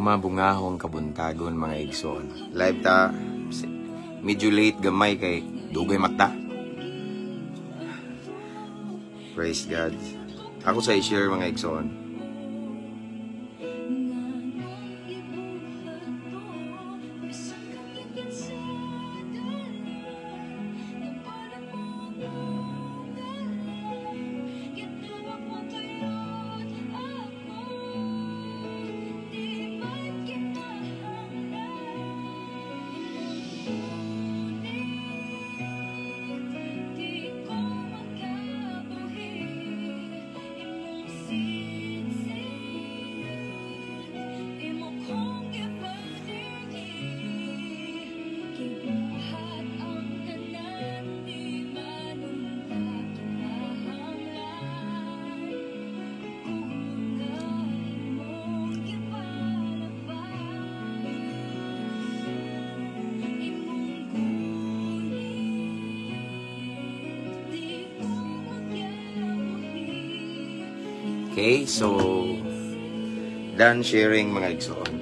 Mabungahong kabuntagon, mga igsoon. Live ta, medyo late gamay kay dugay mata. Praise God. Ako sa i-share, mga igsoon. Okay, so done sharing, mga igsoon.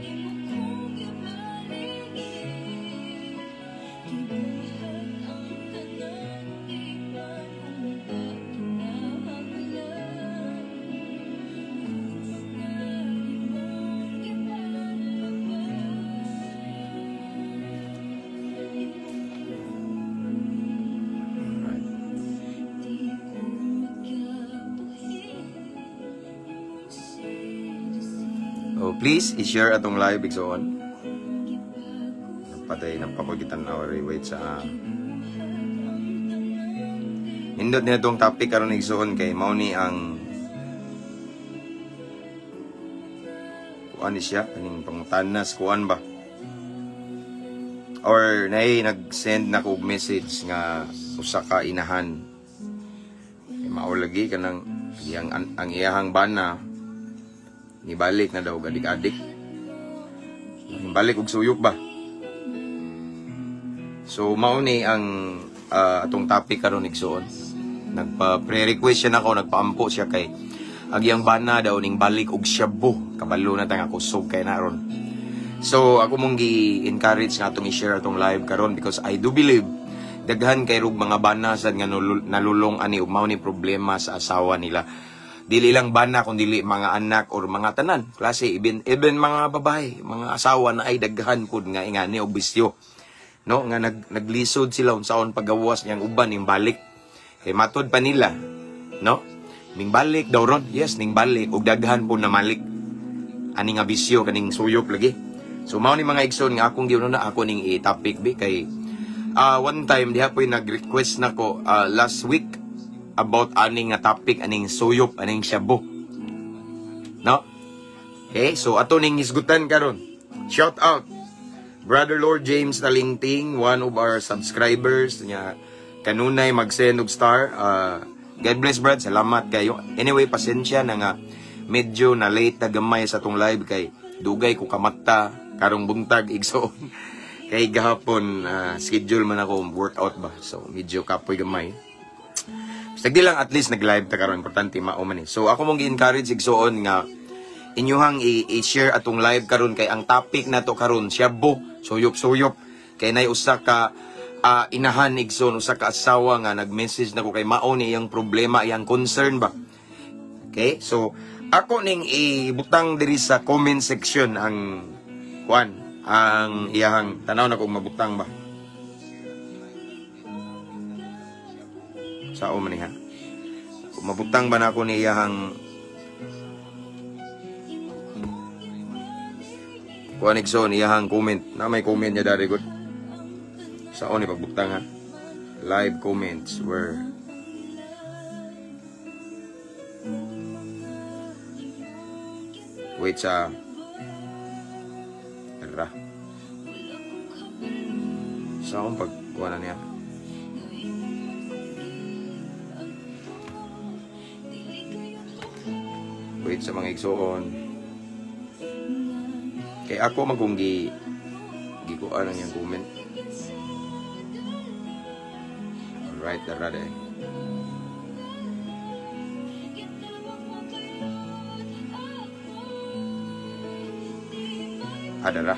Alright. Oh, please i-share atong live, igsoon. Patay nagpapagitan na wait sa nindot niya itong topic karon, igsoon, kay mao ni ang kuan ni siya kaning pangutanas kuan ba or naay nag-send na ko og message nga usa ka inahan kay mao lagi kanang iyang ang iyahang bana nibalik na daw adik-adik, balik og suyop ba. So mao ni ang atong topic karon, igsoon. Nagpa pre-request siya nako, nagpaampo siya kay ang iyang bana daw ning balik og shabu. Kabalo na ta nga kusog kay na ron. So ako mong gi-encourage nga atong i-share atong live karon because I do believe daghan kay rug mga bana sad nga nalulong ani ug mao ni problema sa asawa nila. Dili lang bana kun dili mga anak or mga tanan klase, even mga babae, mga asawa na ay daghan pud nga ingani og bisyo, no, nga naglisod sila unsaon pagawas niyang uban ning balik kay matod pa nila, no, ning balik daw ron. Yes, ning balik og daghan pud na malik ani nga bisyo kaning suyop lagi. So mao ni, mga igsoon, nga akong giuno na ako ning i-topic bi kay one time diha po'y nag-request nako last week about aning nga topic, aning suyop, aning shabu, no. Okay, so ato ning hisgutan karon. Shout out Brother Lord James Talingting, one of our subscribers nya kanunay mag-send og star. God bless, brad, salamat kayo. Anyway, pasensya na nga medyo na late na gamay sa atong live kay dugay ko kamata karong buntag, igsoon, kay gahapon schedule man ako workout ba, so medyo kapoy gamay. Basta di lang, at least nag-live ta karon, importante mao man eh. So ako mong gi-encourage, igsoon, nga inyuhang i-share atong live karon kay ang topic nato karon shabu, suyop-suyop, kay nay usa ka inahan, igsoon, usa ka asawa nga nag-message nako kay mao ni iyang problema, iyang concern ba. Okay? So ako ning ibutang diri sa comment section ang kuan, ang iyahang tanaw na kung mabutang ba. Sao man ni ha? Kung mabutang ba na ako ni iyahang kuan, igsoon, iyahang comment. Na may comment niya dari good. Sao ni pagbutang ha? Live comments were wait sa tara. Sa akong pagkuha na niya. Wait sa mga igsoon. Kay ako man kung gikuan ang iyang comment. Alright, tara de. Adara.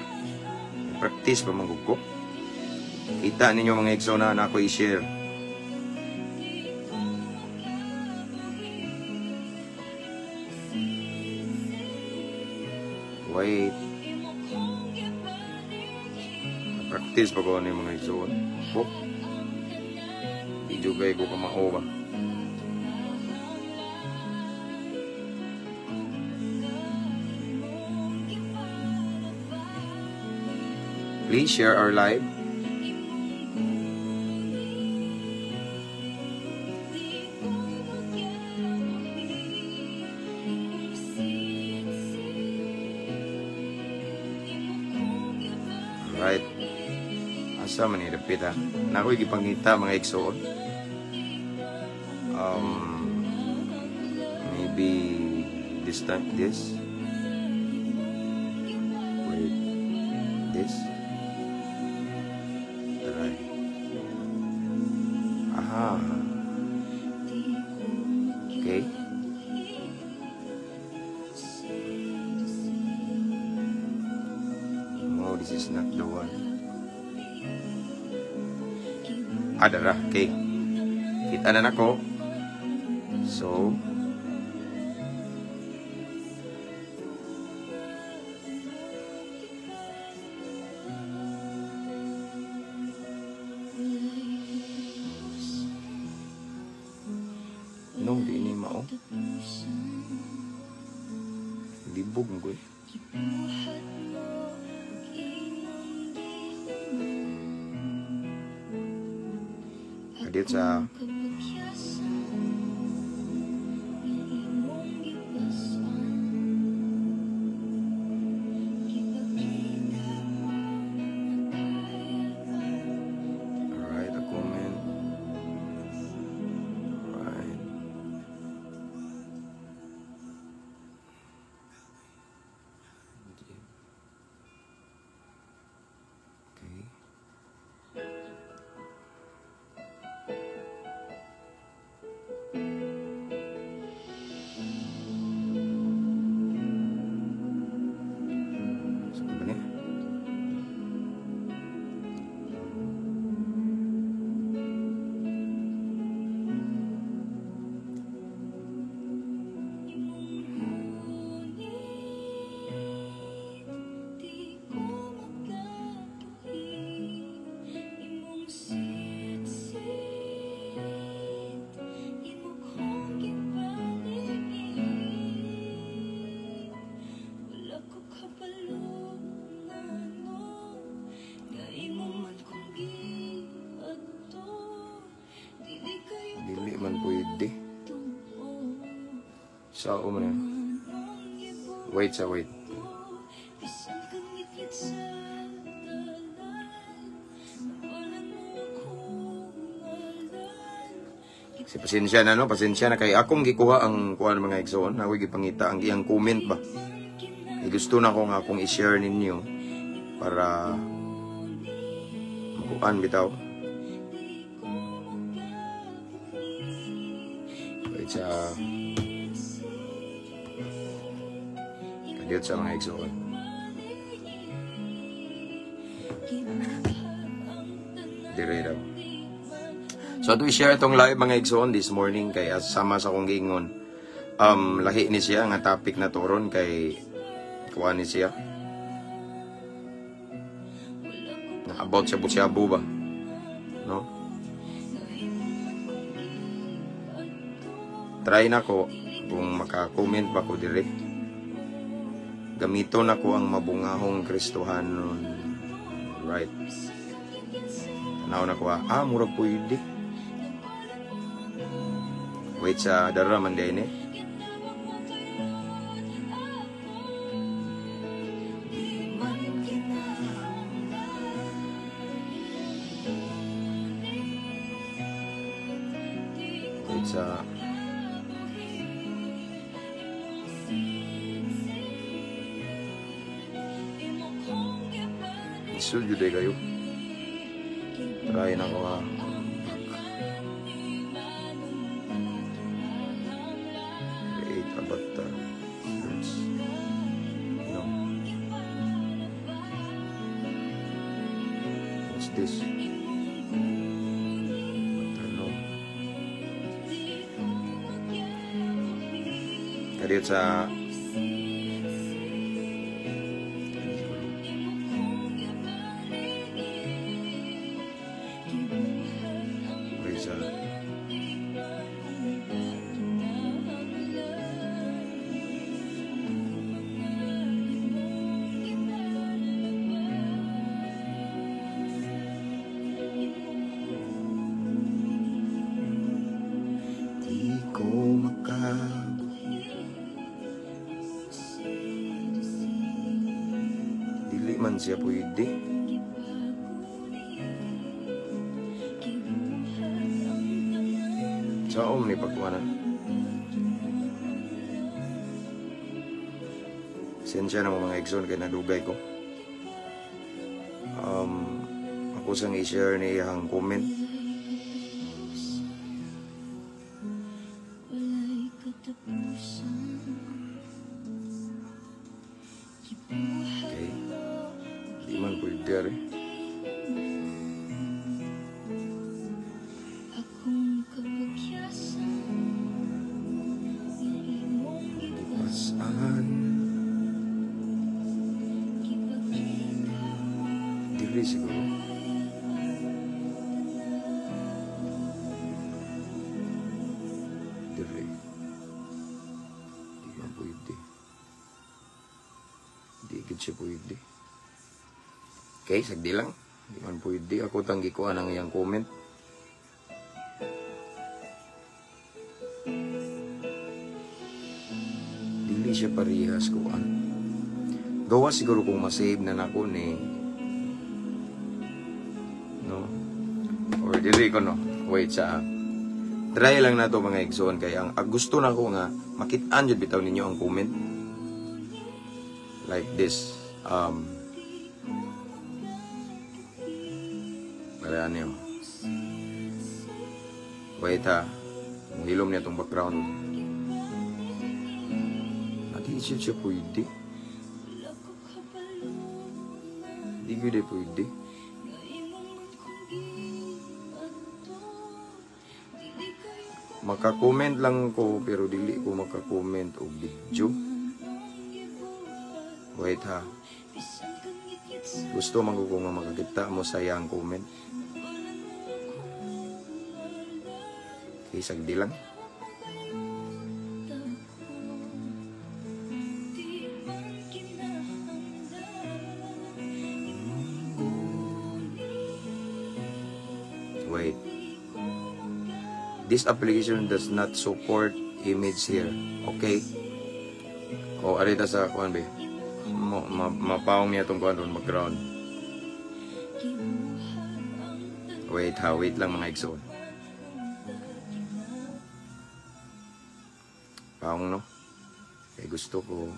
Practice pa man gud ko. Kita ninyo mga igsoon na ako i-share. Wait. Practice pa ko ni mga igsoon. Oh. Di jugay ko kamao ba. Please share our live. Alright. Asa man ni dapit ha? Nako'y gipangita mga igsoon. Maybe this time, this. Wait. This. Try. Aha. Okay. No, this is not the one. Adara, okay. Kita na nako. So, no, di ini mao. Libog mo ko eh. Kadiyot sa alright, a comment. Alright. Okay. Sa ba niya? Dili man pwede. Sa man yan. Wait sa wait. Si pasensya na no, pasensya na kay akong gikuha ang kuan mga igsoon, ako'y gipangita ang iyang comment ba. Kay gusto na ko nga akong i-share ninyo para makuan bitaw. Wait sa kadiyot sa mga igsoon. Dire daw. So ato i-share itong live mga igsoon this morning kay sama sa akong giingon. Lahi ni siya nga topic na toron kay kuan ni siya. Na about sa shabu ba? No? Try na ko kung maka-comment ba ko dire. Gamiton nako ang mabungahong Kristohanon. Right. Tanaw na ko ah, murag pwede. Wait sa dara man din eh. Wait sa Isul jud kayo. Try na ko ha. Create avatar. Search. No. Kadiyot sa Wait sa Di ko maka Dili man siya pwede. Saom ni pagkuha na. Sensya na mo mga igsoon kay nadugay ko. Ako sang i-share ni iyang comment. Okay. Di man pwede ari. Pasaan dili siguro. Dili. Di man pwede. Di gid siya pwede. Okay, sagdi lang. Di man pwede. Ako tang gikuha ang iyang comment. Dili siya parehas kuan. Gawa siguro kung masave na nako ni. No? Or dili ko no. Wait sa try lang na to mga igsoon kay ang gusto na ko nga makit-an jud bitaw ninyo ang comment. Like this. Wala niyo. Wait ha. Muhilom niya tong background. Ati siya siya pwede. Di gyud pwede. Maka-comment lang ko pero dili ko maka-comment og video. Wait ha. Gusto man ko nga makakita mo sa iyang comment. Okay, sagdi lang. Wait. This application does not support image here. Okay? O, arita sa kuan be. Mapaong niya itong kuan ron background. Wait ha, wait lang mga igsoon. Paong no? Kaya gusto ko.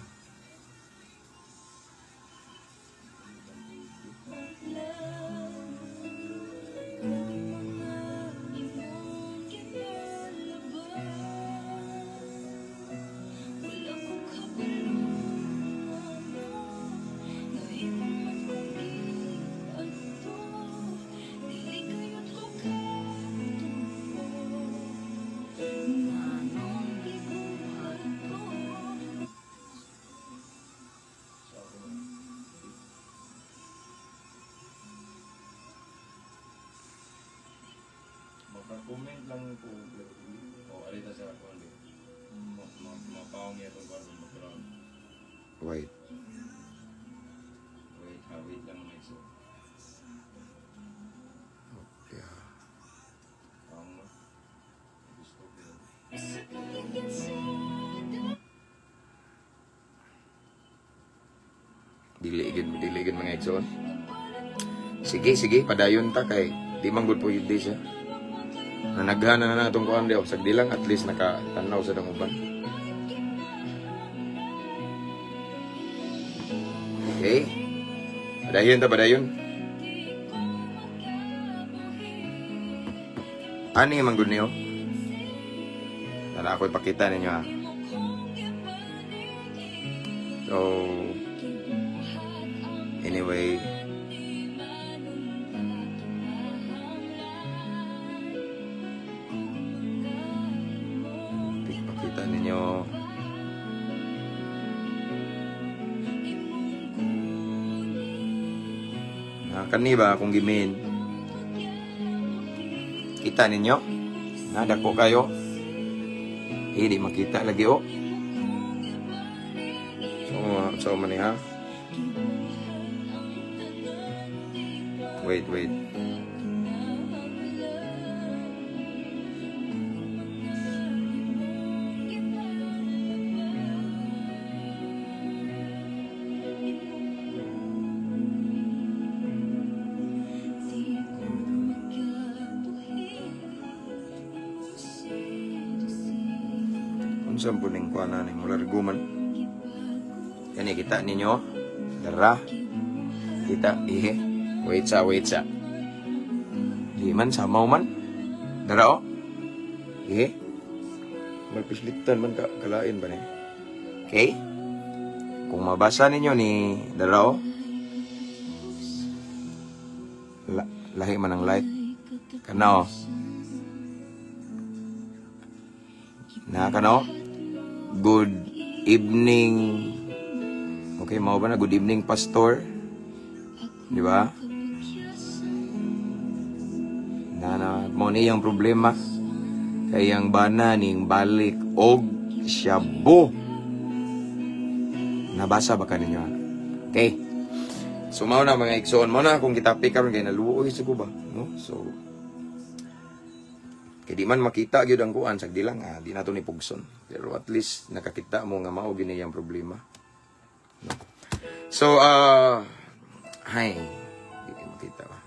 Maka-comment lang ko o arita sa kuan be. Mapaong niya itong kuan background. Wait. Wait ha, wait lang mga igsoon. Okay ha. Paong no. Gusto ko. Dili gid mga igsoon. Sige, sige, padayon ta kay di man gud pwede siya. Nanaghan na na itong kuan diyo. Sagdi lang, at least nakatanaw sa danguban. Okay. Padayon ta, padayon. Ani man gud niyo? Tara ako ipakita ninyo ha. So, anyway, pakita ninyo. Kani ba akong gimin? Kita ninyo? Na dako kayo. Eh, di makita lagi oh. So man ha. Wait, wait. Unsa po ning kuan na ning mulargo man. Kani kita ninyo. Dara. Kita ihe. Wait sa, wait sa. Di man samaw man. Dara oh. Ihe. Malpislitan man ka kalain ba ni. Okay? Kung mabasa ninyo ni dara oh. Lahi man ang light. Kana oh. Na kano? Good evening. Okay, mao ba na good evening, pastor? Di ba? Na na mo ni iyang problema. Kay ang bana ning balik og shabu. Nabasa ba kaninyo? Okay. So mao na mga igsoon, mao na akong gitapik karon kay naluoy sa ko ba, no? So kay di man makita gyud ang kuan sagdi lang di nato ni pugson. Pero at least nakakita mo nga mao gini iyang problema. No? So hay, di makita ba.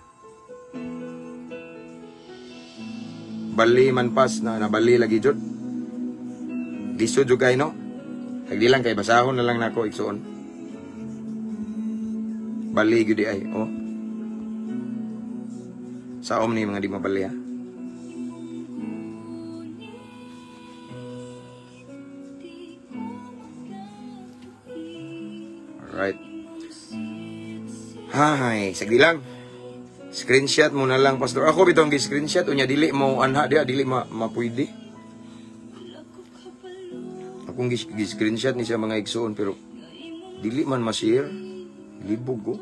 Bali man pas na nabali lagi jud. Lisod jud kay no. Sagdi lang kay basahon na lang nako igsoon. Bali gyud di ay oh. Saom ni mga di mabali ha. Alright. Hay, sagdi lang. Screenshot mo na lang, pastor. Ako bitong gi-screenshot unya dili mo anha diha, dili mapwede. Akong gi-screenshot ni siya mga igsoon pero dili man ma-share. Libog ko.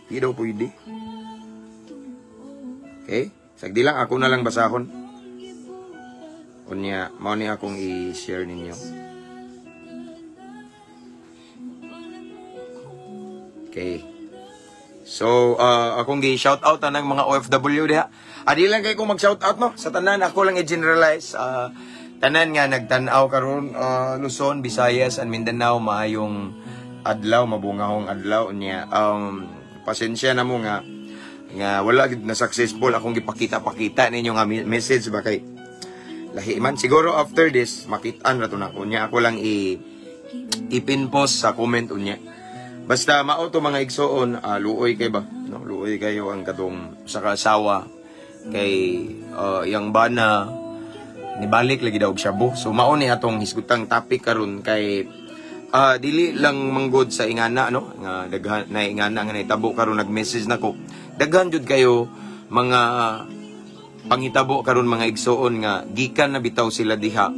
Di daw pwede. Okay? Sagdi lang, ako na lang basahon. Unya, mao ni akong i-share ninyo. Okay. So, akong gi-shout out tanang mga OFW diha. Adi lang kay kung mag-shout out no sa tanan, ako lang i-generalize. Tanan nga nagtan-aw karon, Luzon, Visayas and Mindanao, maayong adlaw, mabungahong adlaw niya. Pasensya na mo nga wala gid na successful akong gipakita-pakita ninyo nga message ba kay lahi man siguro after this makitaan ra to nako niya. Ako lang i-pin post sa comment unya. Basta mao to mga igsoon, luoy kay ba, no? Luoy kayo ang katong sa kasawa kay iyang bana nibalik lagi daw og shabu. So mao ni atong hisgutang topic karon kay dili lang manggod sa ingana no, nga daghan na ingana nga nahitabo karon, nag-message nako. Daghan jud kayo mga panghitabo karon mga igsoon nga gikan na bitaw sila diha.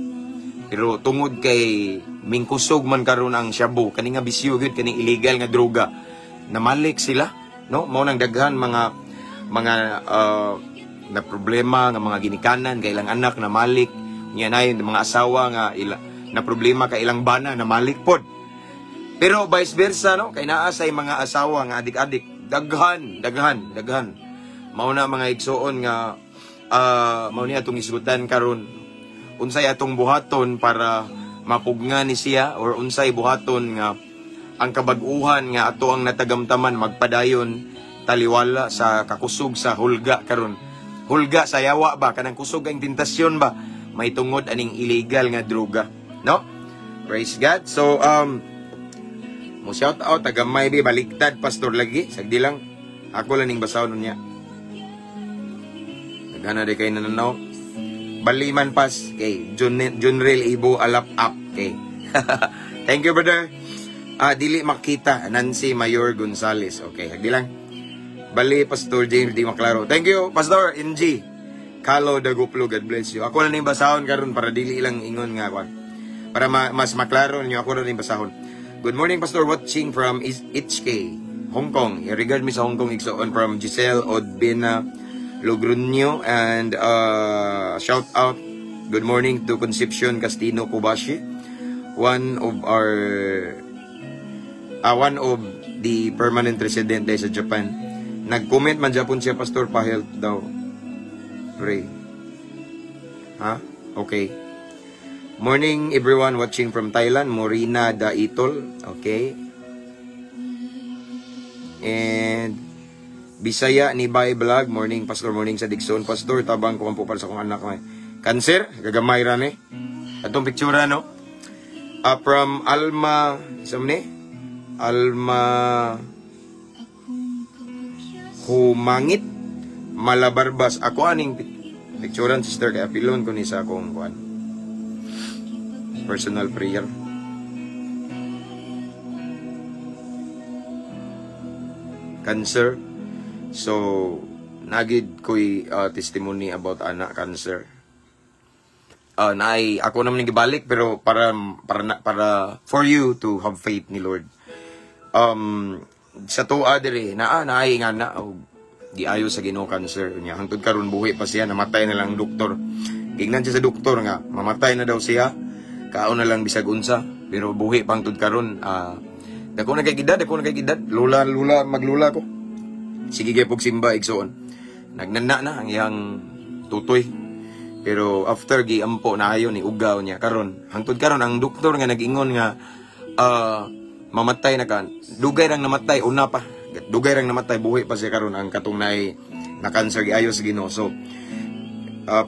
Pero tungod kay mingkusog man karon ang shabu, kani nga bisyo gyud, kaning illegal nga droga, namalik sila, no? Mao nang daghan mga na problema nga mga ginikanan kay ilang anak namalik, nya nay mga asawa nga ila na problema kay ilang bana namalik pod. Pero vice versa no, kay naa say mga asawa nga adik-adik, daghan, daghan, daghan. Mao na mga igsoon nga mao ni atong isgutan karon. Unsay atong buhaton para mapugna ni siya, or unsay buhaton nga ang kabag-uhan nga ato ang natagamtaman magpadayon taliwala sa kakusog sa hulga karon. Hulga sa yawa ba, kanang kusog ang tentasyon ba, may tungod aning illegal nga droga, no? Praise God. So mo shout out tagamay bi baliktad pastor lagi sagdi lang ako lang ning basahon niya. Daghan na di kay nananaw. Baliman pas kay Junrel Ibo Alap Up kay. Thank you brother. Dili makita Nancy Mayor Gonzales. Okay, hagdi lang. Bali Pastor James di maklaro. Thank you Pastor NG. Kalo Daguplo, God bless you. Ako na ning basahon karon para dili lang ingon nga kwan. Para mas maklaro ninyo, ako na ning basahon. Good morning Pastor, watching from HK. Hong Kong. I-regard mi sa Hong Kong, igsoon, from Giselle Odbina Logrunio and shout out, good morning to Concepcion Castino Kobashi, one of the permanent resident dahil sa Japan. Nag-comment man Japon siya, "Pastor, pa-health daw. Pray." Ha? Okay. Morning, everyone watching from Thailand, Morina Daitol. Okay. And Bisaya ni Bay Vlog, "Morning, Pastor, morning sa Dixon. Pastor, tabang ko po para sa akong anak may cancer, gagamay ra ni." Atong picture, no? From Alma, isa ni? Alma Humangit Malabarbas. Ako aning picturean, sister, kay apilon ko ni sa akong kuan. Personal prayer. Cancer. So, nagid ko'y testimony about ana cancer. Naay ako naman gibalik pero para for you to have faith ni Lord. Sa tuwa diri naa naay nga na og giayo sa Ginoo cancer niya. Hangtod karon buhi pa siya, namatay na lang ang doktor. Gignan siya sa doktor nga mamatay na daw siya. Kaon na lang bisag unsa, pero buhi pa hangtod karon. Dako na kay edad, dako na kay edad. Lula lula maglula ko. Sige kay pug simba, igsoon. Nagnana na ang iyang tutoy. Pero after giampo na ayo ni ugaw niya karon. Hangtod karon ang doktor nga nag-ingon nga mamatay na ka. Dugay rang namatay una pa. Dugay rang namatay, buhi pa siya karon ang katong naay na cancer, giayo sa Ginoo. So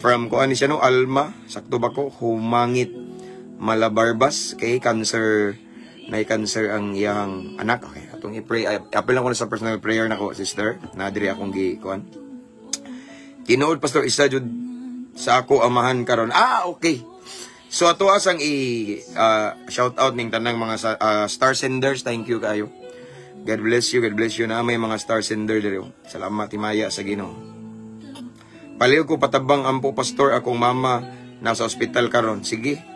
from kuan ni siya, no, Alma, sakto ba ko, Humangit Malabarbas, kay cancer, na cancer ang iyang anak. Okay, atong i-pray. Ay, apil lang ko na sa personal prayer nako, sister. Na diri akong gi kuan. Tinuod, Pastor, isa jud sa ako amahan karon. Ah, okay. So ato asang i shout out ning tanang mga star senders. Thank you kayo. God bless you, God bless you na may mga star sender diri, oh. Salamat, himaya sa Ginoo. "Paliw ko patabang ampo, Pastor, akong mama nasa ospital karon." Sige.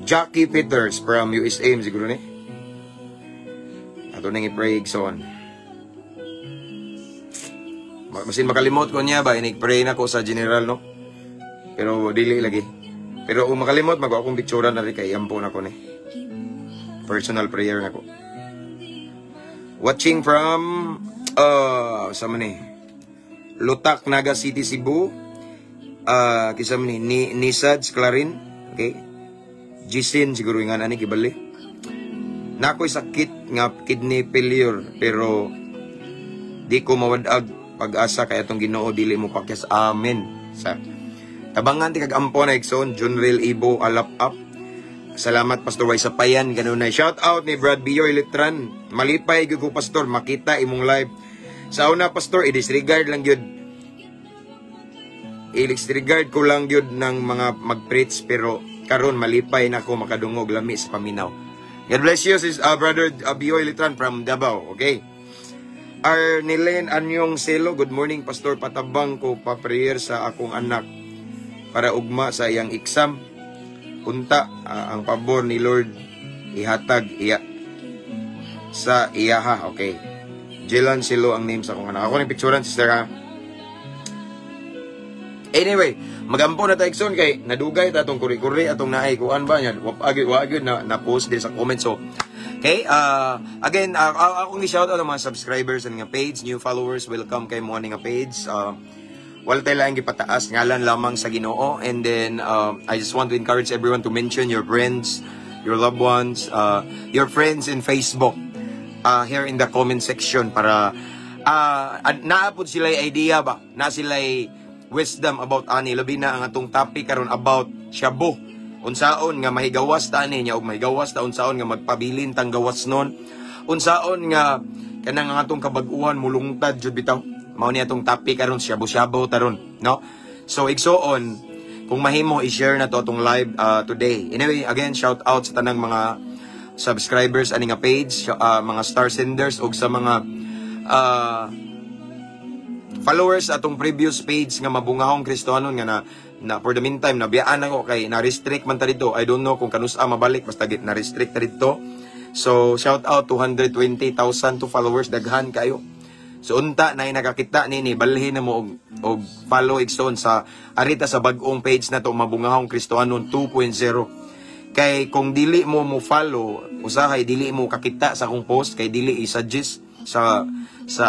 Jackie Peters from USA siguro ni. Ato nang i-pray, igsoon. Masin makalimot ko niya ba, inig-pray na ko sa general, no? Pero dili lagi. Pero kung makalimot, mag akong picture na rin kay ampo na ko ni. Personal prayer na ko. Watching from sa man ni Lutak, Naga City, Cebu. Kisa man ni Nisads Clarin, okay? Jisin siguro nga ani gibali. Nakoy sakit nga kidney failure pero di ko mawad-ag pag-asa kay atong Ginoo dili mo pakyas. Amen. Sa tabangan ti kag ampo na, igsoon, Junrel Ibo Alap Up. Salamat, Pastor Way sa payan ganunay. Shout out ni Brad Bioy Litran. "Malipay gyud ko, Pastor, makita imong live. Sa una, Pastor, i-disregard lang gyud. I-disregard ko lang gyud ng mga mag-preach pero karon malipay na ako makadungog, lami sa paminaw." God bless you, sis, brother Bioy Litran from Davao. Okay. Arnilen Anyong Selo, "Good morning, Pastor, patabang ko pa prayer sa akong anak para ugma sa iyang exam. Unta ang pabor ni Lord ihatag iya sa iyaha." Okay. Jelan Silo ang name sa akong anak. Ako ni picturean, sister, ha. Anyway, magampo na ta, igsoon, kay nadugay ta atong kuri-kuri atong naay kuan ba yan. Wa gyud na na post din sa comment, so okay, again, akong i-shout out ang mga subscribers nga page, new followers, welcome kay mo nga page. Wala tayo lang gipataas, ngalan lamang sa Ginoo. And then, I just want to encourage everyone to mention your friends, your loved ones, your friends in Facebook here in the comment section para naa pod sila idea ba, na sila wisdom about ani, labi na ang atong topic karon about shabu, unsaon nga mahigawas ta ani niya ug mahigawas ta, unsaon nga magpabilin tang gawas nun, unsaon nga kanang ang atong kabag-uhan mulungtad jud bitaw. Mao ni atong topic karon, shabu-shabu taron, no? So igsoon, kung mahimo, i-share na to atong live today. Anyway, again, shout out sa tanang mga subscribers ani nga page, mga star senders ug sa mga followers atong previous page nga Mabungahong Kristohanon nga na for the meantime nabiyaan ako kay na restrict man ta dito. I don't know kung kanusa mabalik, basta na restrict ta dito. So shout out 220,000 to followers, daghan kayo. So unta na nakakita nini, balhin na mo og follow, igsoon, sa arita sa bag-ong page na to, Mabungahong Kristohanon 2.0. Kay kung dili mo mo follow, usahay dili mo kakita sa akong post kay dili i-suggest sa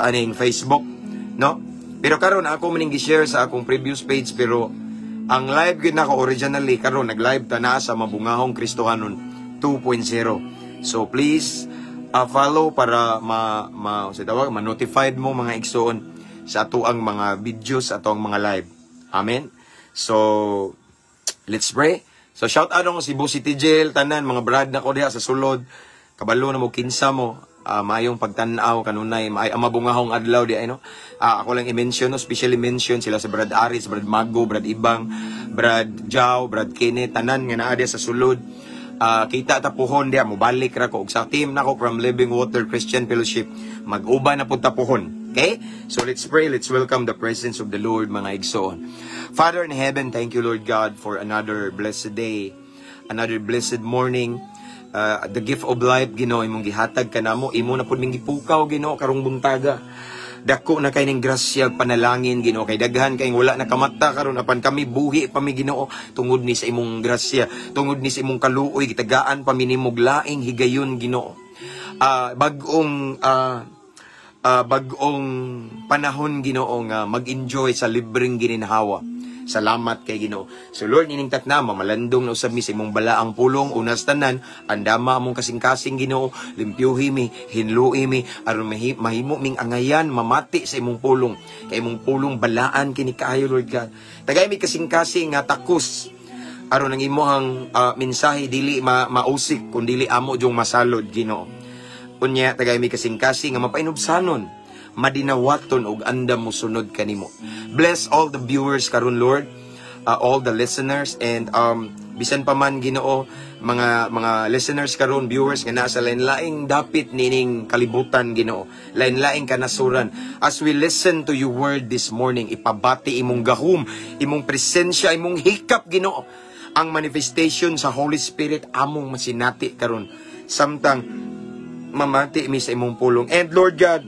aning Facebook, no? Pero karon ako maning gi-share sa akong previous page, pero ang live gyud nako originally karon, nag-live ta na sa Mabungahong Kristohanon 2.0. So please follow para ma ma sa tawag, ma-notified mo, mga igsoon, sa ato ang mga videos, ato ang mga live. Amen. So let's pray. So shout out ako si Cebu City Jail, tanan mga brad na ko diha sa sulod. Kabalo na mo kinsa mo. Maayong pagtan-aw kanunay, maay ang mabungahong adlaw di ay, no. Ako lang i-mention, no, specially mention sila sa Brad Aris, Brad Mago, Brad Ibang, Brad Jao, Brad Kenneth, tanan nga naa diha sa sulod. Kita ta puhon diha, mobalik ra ko ug sa team nako from Living Water Christian Fellowship, mag-uban na pud ta puhon. Okay? So let's pray. Let's welcome the presence of the Lord, mga igsoon. Father in heaven, thank you, Lord God, for another blessed day, another blessed morning. The gift of life, Ginoo, imong gihatag kanamo, imo na pud ming gipukaw, Ginoo, karong buntaga. Dako na kay ning grasya, panalangin, Ginoo, kay daghan kay wala nakamata karon, apan kami buhi pa mi, Ginoo, tungod ni sa imong grasya, tungod ni sa imong kaluoy, gitagaan pa mi nimog laing higayon, Ginoo. Bag-ong panahon, Ginoo, nga mag-enjoy sa libreng gininhawa. Salamat kay Ginoo. So Lord, ining takna mamalandong na usab mi sa imong balaang pulong. Unas tanan, andama among kasing-kasing, Ginoo, limpyuhi mi, hinlui mi aron mahimo ming angayan mamati sa imong pulong. Kay imong pulong balaan kini kaayo, Lord God. Tagay mi kasing-kasing nga takos aron ang imong mensahe dili mausik kun dili amo jung masalod, Ginoo. Unya, tagay mi kasing-kasing nga mapainubsanon, madinawaton og andam mosunod kanimo. Bless all the viewers karon, Lord, all the listeners and bisan pa man, Ginoo, mga listeners karon, viewers nga nasa lain-laing dapit nining kalibutan, Ginoo, lain-laing kanasuran. As we listen to your word this morning, ipabati imong gahom, imong presensya, imong hikap, Ginoo. Ang manifestation sa Holy Spirit among masinati karon samtang mamati mi sa imong pulong. And Lord God,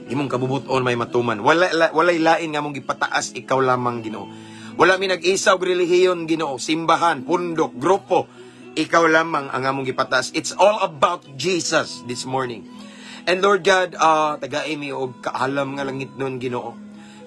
imong kabubuton may matuman. Walay lain nga among gipataas, ikaw lamang, Ginoo. Wala mi nag-isa og relihiyon, Ginoo, simbahan, pundok, grupo. Ikaw lamang ang among gipataas. It's all about Jesus this morning. And Lord God, tagai mi og kaalam nga langit nun, Ginoo.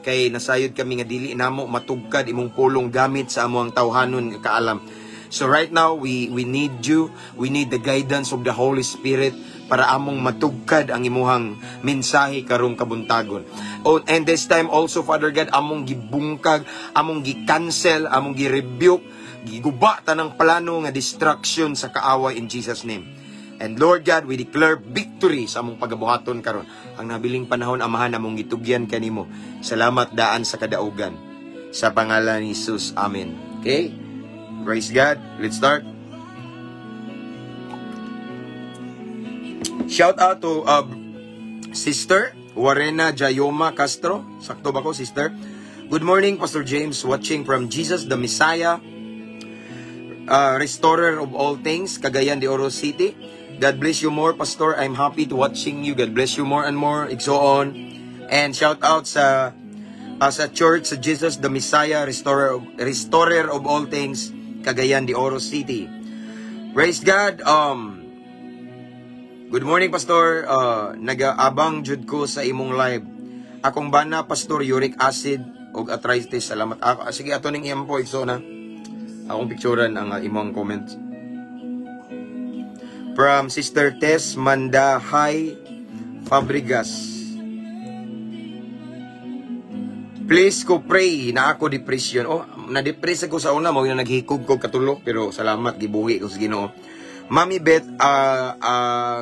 Kay nasayod kami nga dili namo matugkad imong pulong gamit sa among tawhanon nga kaalam. So right now, we need you. We need the guidance of the Holy Spirit para among matugkad ang imuhang mensahe karong kabuntagon. Oh, and this time also, Father God, among gibungkag, among gi-cancel, among gi-rebuke, giguba tanang plano nga destruction sa kaaway in Jesus' name. And Lord God, we declare victory sa among pagabuhaton karon. Ang nabiling panahon, Amahan, among gitugyan kanimo. Salamat daan sa kadaugan. Sa pangalan ni Jesus. Amen. Okay? Praise God. Let's start. Shout out to Sister Warena Jayoma Castro. Sakto ba ko, sister? Good morning, Pastor James. Watching from Jesus the Messiah, Restorer of all things, Cagayan de Oro City. God bless you more, Pastor. I'm happy to watching you. God bless you more and more. Igsoon. And shout out sa church sa Jesus the Messiah, Restorer of all things, Cagayan de Oro City. Praise God. Good morning, Pastor. Nagaabang jud ko sa imong live. Akong bana, Pastor, uric acid og arthritis. Salamat. Ako, sige, ato ning iyang po, igsoon na. Akong picturean ang imong comments. From Sister Tess Mandahay Fabregas. Please ko pray na ako depression. Oh, na-depress ako sa una, mao na naghikog ko katulo, pero salamat, gibuhi ko sa Ginoo. Mami Beth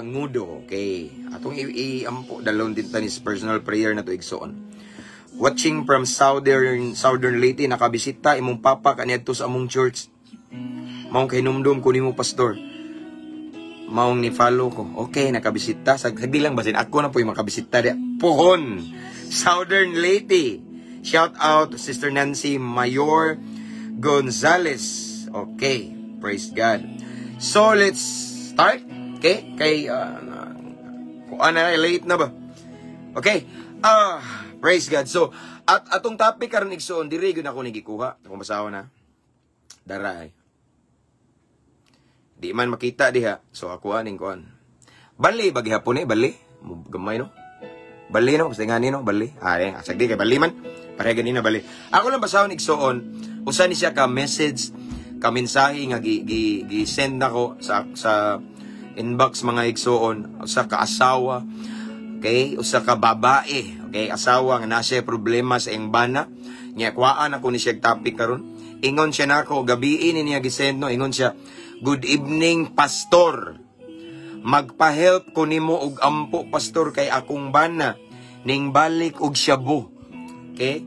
Ngudo. Okay. Atong i-ampo dalon din ta ni personal prayer na to, igsoon. Watching from Southern Leyte, nakabisita imong papa kaniadto sa among church. Maong kahinumdum ko nimo, Pastor. Maong ni follow ko. Okay, nakabisita. Sagdi lang basin ako na po yung makabisita diya. Pohon, Southern Leyte. Shout out Sister Nancy Mayor Gonzales. Okay, praise God. So let's start. Okay? Kay kuan na, late na ba? Okay. Ah, praise God. So, at atong topic karon, igsoon, diri gyud ako ni gikuha. Akong basahon na. Dara ay. Di man makita diha. So ako aning kuan. Bali ba gihapon eh, bali. Gamay, no. Bali, no, basta ngani, no, bali. Ah, eh, asag di kay bali man. Pareha ganina bali. Ako lang basahon, igsoon. Usa ni siya ka message, ka mensahe nga gi, gi, gi send nako sa inbox, mga igsoon, usa ka asawa. Okay, usa ka babae, okay, asawa nga naa siya problema sa iyang bana. Nya kuhaan ako ni siya topic karon. Ingon siya nako, gabi ni niya gisend, no, ingon siya, "Good evening, Pastor. Magpa-help ko nimo og ampo, Pastor, kay akong bana ning balik og shabu. Okay?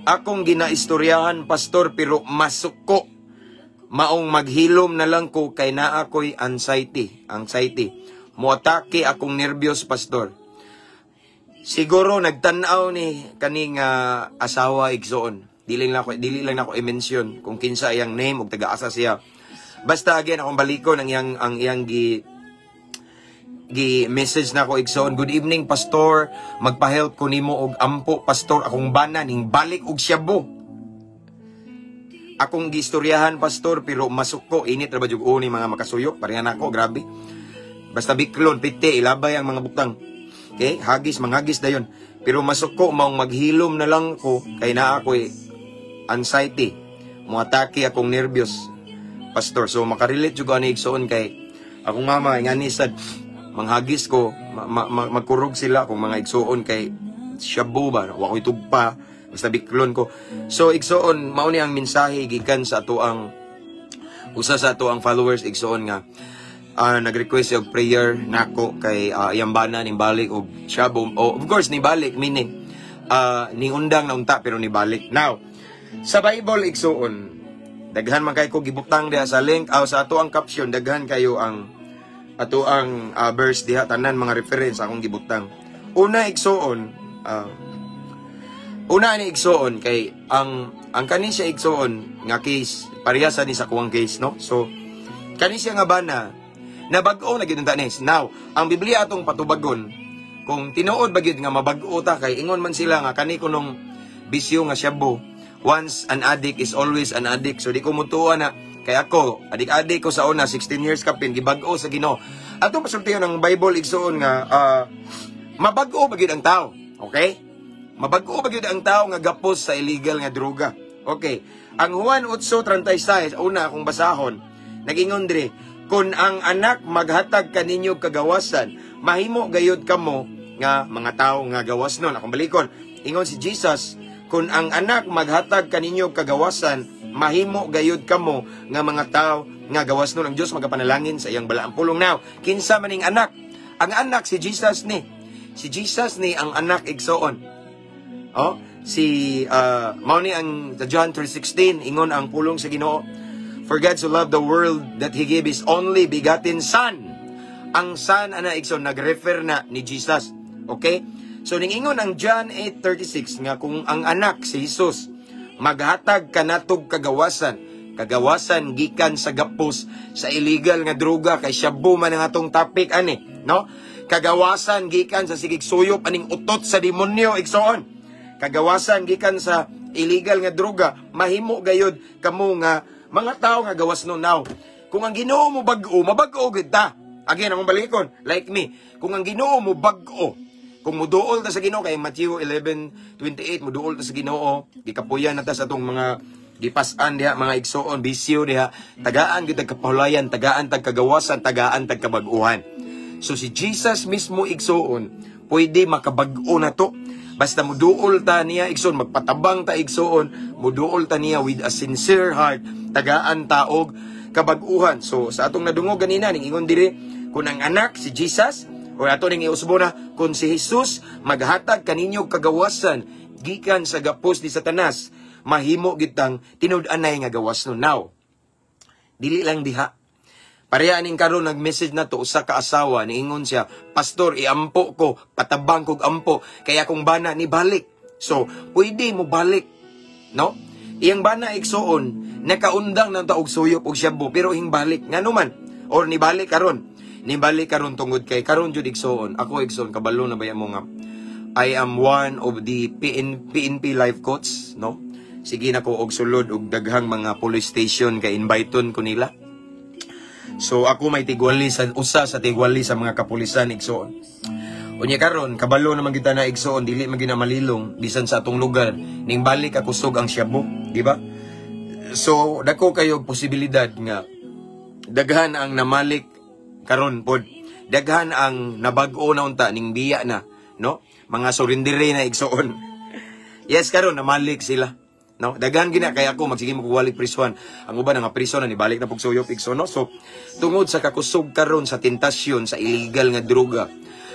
Akong ginaistoryahan, Pastor, pero masuko. Maong maghilom na lang ko kay naa ko'y anxiety, anxiety. Moatake akong nervyos, Pastor." Siguro nagtan-aw ni kaning asawa, igsoon. Dili lang nako i-mention kung kinsa iyang name ug taga-asa siya. Basta again, akong balikon ang iyang gi gi message na ko, igsoon. "Good evening, Pastor. Magpa-help ko nimo og ampo, Pastor. Akong bana ning balik og shabu. Akong giistoryahan, Pastor, pero masuko." Init ra ba jud ni mga makasuyop? Pareha nako, grabe. Basta biklon, piti, ilabay ang mga butang. Okay, hagis, manghagis dayon. "Pero masuko, maong maghilom na lang ko kay naa ko'y anxiety. Muatake akong nervyos, Pastor." So makarelate jud ani, igsoon, kay akong mama ingani sad, manghagis ko, magkurog sila kung mga igsoon kay shabu ba, wa ko'y tugpa, basta biklon ko. So igsoon, mao ni ang mensahe gikan sa ato ang usa sa ato ang followers, igsoon, nga nag-request og prayer nako kay iyang bana ning balik og shabu. Oh, of course ni balik meaning ning undang na unta, pero ni balik. Now, sa Bible, igsoon, daghan man kay ko gibutang diha sa link aw sa ato ang caption, daghan kayo ang ato ang verse diha, tanan mga reference akong gibutang. Una, igsoon, una ni igsoon kay ang kani siya, igsoon, nga case pareha sa ni sa kuwang case, no? So kani siya nga bana nabag-o na gyud unta ni. Now, ang Biblia atong patubagon kung tinuod ba gyud nga mabag-o ta, kay ingon man sila nga kani kunong bisyo nga shabu, once an addict is always an addict. So di ko mutuo na kay ako adik-adik ko sa una, 16 years kapin, gibag-o sa Ginoo. Atong pasultihan ng Bible, igsoon, nga mabag-o ba gyud ang tao? Okay? Mabag-o ba gyud ang tao nga gapos sa illegal nga droga? Okay. Ang Juan 8:36, una akong basahon, nagingon diri, "Kung ang Anak maghatag kaninyo kagawasan, mahimo gayud kamo nga mga tao nga gawas nun." Akong balikon. Ingon si Jesus, "Kung ang Anak maghatag kaninyo kagawasan, mahimo gayud kamo nga mga tao nga gawas nun." Ang Dios magapanalangin sa iyang balaang pulong. Now, kinsa maning Anak? Ang Anak, si Jesus ni. Si Jesus ni ang Anak, igsoon. Oh, si mao ni ang the John 3:16, ingon ang pulong sa Ginoo, "For God so loved the world that he gave his only begotten Son." Ang Son ana, igsoon, nag-refer na ni Jesus. Okay? So ning ingon ang John 8:36 nga kung ang Anak, si Jesus, maghatag kanatog kagawasan, kagawasan gikan sa gapos sa illegal nga droga, kay shabu man ang atong topic ani, no? Kagawasan gikan sa sigig suyop aning utot sa demonyo, igsoon. Kagawasan gikan sa illegal nga droga, mahimo gayud kamo nga mga tao nga gawas no. Now, kung ang Ginoo mo bag-o, mabag-o gid ta. Again, akong balikon, like me. Kung ang Ginoo mo bag-o, kung muduol ta sa Ginoo, kay Matthew 11:28, muduol ta sa Ginoo, gikapuyan na ta sa atong mga gipas-an diha, mga igsoon, bisyo diha, tagaan gid tag kapahulayan, tagaan tag kagawasan, tagaan tag kabag-uhan. So si Jesus mismo, igsoon, pwede makabag-o na to. Basta muduol ta niya, igsoon, magpatabang ta, igsoon, muduol ta niya with a sincere heart, tagaan ta og kabag-uhan. So sa atong nadungog ganina, ning ingon diri, kung ang Anak, si Jesus, o ato ning iusbo na, kung si Jesus maghatag kaninyo kagawasan gikan sa gapos ni Satanas, mahimo gitang tinud-anay nga gawas no. Now, dili lang diha. Pareha ning karon nag-message na to usa ka asawa, niingon siya, "Pastor, iampo ko, patabang kog ampo kay akong bana ni balik." So, pwede mo balik, no? Iyang bana, igsoon, nakaundang ng taog suyop og shabu, pero hing balik ngano man or ni balik karon. Nibalik karon tungod kay karon jud, igsoon. Ako, igsoon, kabalo na baya mo nga I am one of the PNP life coach, no? Sige na ko og sulod og daghang mga police station kay inviteon ko nila. So ako may tigwali sa usa sa tigwali sa mga kapulisan, igsoon. Unya karon kabalo naman kita na, igsoon, dili man gina malilong bisan sa atong lugar ning balik ka kusog ang shabu, di ba? So dako kayo posibilidad nga daghan ang namalik karon pod. Daghan ang nabag-o na unta ning biya na, no? Mga surrendere na, igsoon. Yes, karon namalik sila. No? Daghan gina kay ako magsige mo kuwalik prisuan. Ang uban nga priso na nibalik na pug suyop, igsoon, no? So tungod sa kakusog karon sa tentasyon sa illegal nga droga,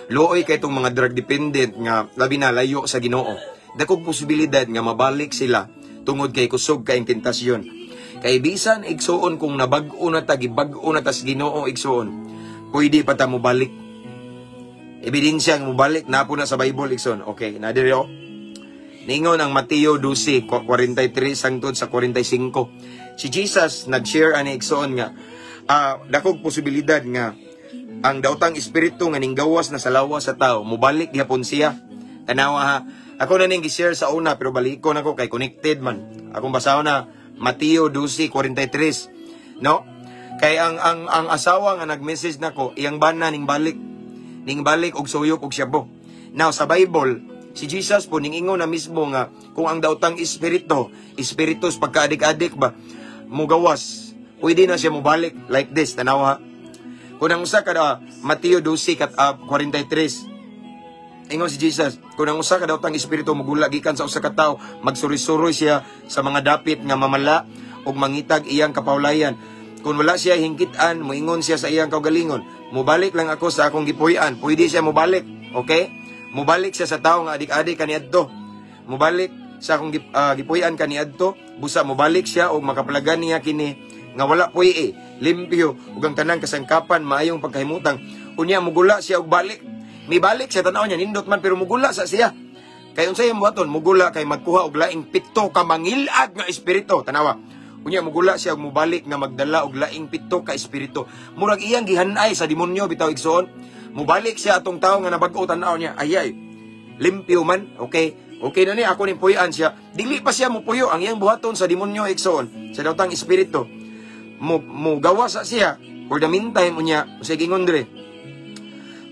luoy kay itong mga drug dependent nga labi na layo sa Ginoo. Dakog posibilidad nga mabalik sila tungod kay kusog kay tentasyon. Kay bisan, igsoon, kung nabag-o na ta, gibag-o na tas Ginoo, igsoon, pwede pa ta mobalik. Ebidensya nga mobalik napo na sa Bible, igsoon. Okay, na diri oh. Ningon ang Mateo 12:43 hangtod sa 45. Si Jesus nag-share ani, igsoon, nga dakog posibilidad nga ang daotang espiritu nga ninggawas na sa lawas sa tao mobalik gihapon siya. Tanawa ha. Ako na ning gi-share sa una pero balikon ako kay connected man. Akong basahon na Mateo 12:43. No? Kay ang asawa nga nag-message nako, iyang bana ning balik og suyop og shabu. Now sa Bible, si Jesus po ning ingon na mismo nga kung ang daotang espiritu, espiritus pagkaadik-adik ba, mugawas, pwede na siya mobalik like this, tanawa. Kung ang usa ka Mateo 12 kat 43, ingon si Jesus, kung ang usa ka daotang espiritu mugula gikan sa usa ka tawo, magsuri-suroy siya sa mga dapit nga mamala ug mangitag iyang kapawlayan. Kung wala siya hingkitan, moingon siya sa iyang kaugalingon, "Mubalik lang ako sa akong gipuy-an." Pwede siya mubalik, okay? Mubalik siya sa tawo nga adik-adik kaniadto. "Mubalik sa akong gipuy-an kaniadto," busa mubalik siya og makaplagan niya kini nga wala puy limpyo ug ang tanang kasangkapan maayong pagkahimutang. Unya mugula siya og balik. Mibalik siya, tanaw niya nindot man, pero mugula sa siya. Kay unsay iyang buhaton? Mugula kay magkuha og laing pito ka mangilad nga espiritu. Tanawa. Unya mugula siya og mubalik nga magdala og laing pito ka espiritu. Murag iyang gihanay sa demonyo bitaw, igsoon. Mubalik siya atong tawo nga nabag-o, tanaw niya. Ay ay. Limpyo man, okay. Okay na ni ako ning puy-an siya. Dili pa siya mupuyo ang iyang buhaton sa demonyo, igsoon. Sa daotang espiritu. Mo gawa sa siya for the meantime. Unya sige ingon dire,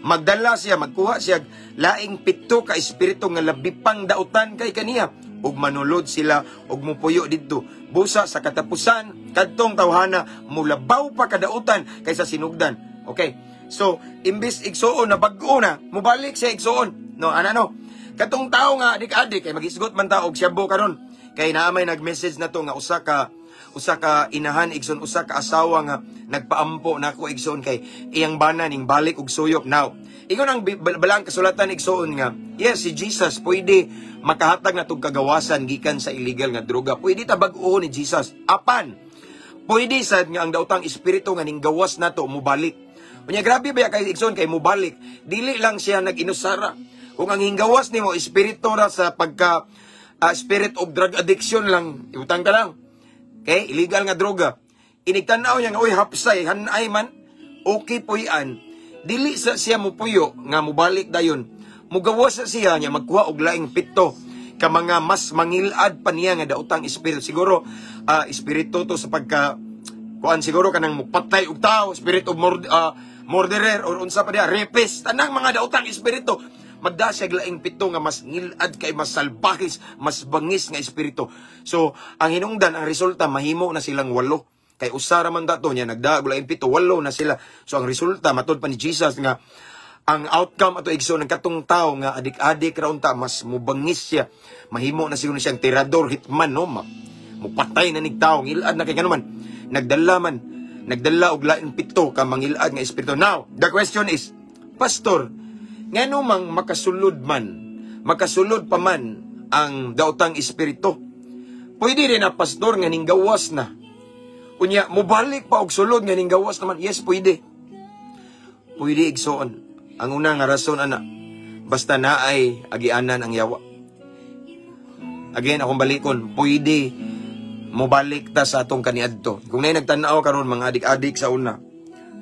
magdala siya, magkuha siya laing pito ka espiritu nga labi pang dautan kay kaniya ug manulod sila ug mupuyo didto. Busa sa katapusan kadtong tawhana mulabaw pa kadautan kaysa sinugdan. Okay. So, imbis, igsuon, na bag-o na, mubalik siya, igsuon. No, ana no. Katong tao nga adik-adik kay magisgot man ta og shabu karon. Kay naa may nag-message na to nga usa ka inahan, igsoon, usa ka asawa nga nagpaampo nako, igsoon, kay iyang bana ning balik og suyop. Now, ingon ang balang kasulatan, igsoon, nga yes, si Jesus pwede makahatag na tug kagawasan gikan sa illegal nga droga. Pwede ta bag-o ni Jesus. Apan pwede sad nga ang daotang espiritu nga ning gawas nato mubalik. Unya grabe ba kay, igsoon, kay mubalik, dili lang siya nag-inusara. Kung ang hinggawas nimo espiritu ra sa pagka spirit of drug addiction lang, ibutang ka lang. Okay? Illegal nga droga. Inigtanaw niya nga, "Uy, hapsay, hanay man, okay puy-an." Dili sa siya mupuyo nga mubalik dayon. Mugawas sa siya niya magkuha og laing pito ka mga mas mangilad pa niya nga daotang espiritu. Siguro, espiritu to sa pagka, kuan siguro kanang mupatay og tao, spirit of murderer or unsa pa diha, rapist, tanang mga daotang espiritu. Magda siya laing pito nga mas ngilad kay mas salbahis, mas bangis nga espiritu. So, ang hinungdan, ang resulta, mahimo na silang walo. Kay usa ra man dato niya nagda og laing pito, walo na sila. So, ang resulta, matud pa ni Jesus nga, ang outcome ato, igsoon, ng katong tao nga adik-adik ra unta mas mubangis siya. Mahimo na siguro siyang tirador, hitman, no? Mupatay na nig tao, ngilad na kay man. Nagdala man, nagdala og laing pito ka mangilad nga espiritu. Now, the question is, "Pastor, ngano mang makasulod man, makasulod pa man ang daotang espiritu? Pwede rin na, Pastor, nga ninggawas na. Unya, mubalik pa og sulod nga ninggawas naman." Yes, pwede. Pwede, igsoon. Ang una nga rason ana, basta naay agianan ang yawa. Again, akong balikon, pwede mobalik ta sa atong kaniadto. Kung naay nagtan-aw karon mga adik-adik sa una,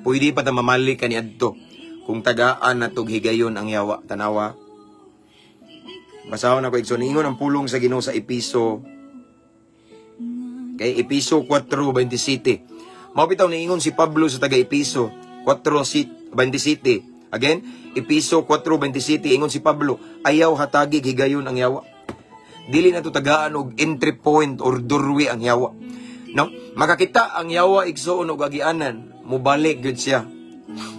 Pwede pa ta mamalik kaniadto kung tagaan natog higayon ang yawa. Tanawa. Basahon nako, igsoon. Ingon ang pulong sa Ginoo sa Episo. Kay Episo 4:27. Mao bitaw niingon si Pablo sa taga Episo 4:27. Again, Episo 4:27, ingon si Pablo, "Ayaw hatagig higayon ang yawa." Dili na to tagaan og entry point or doorway ang yawa. No? Makakita ang yawa, igsoon, og agianan, mubalik gyud siya.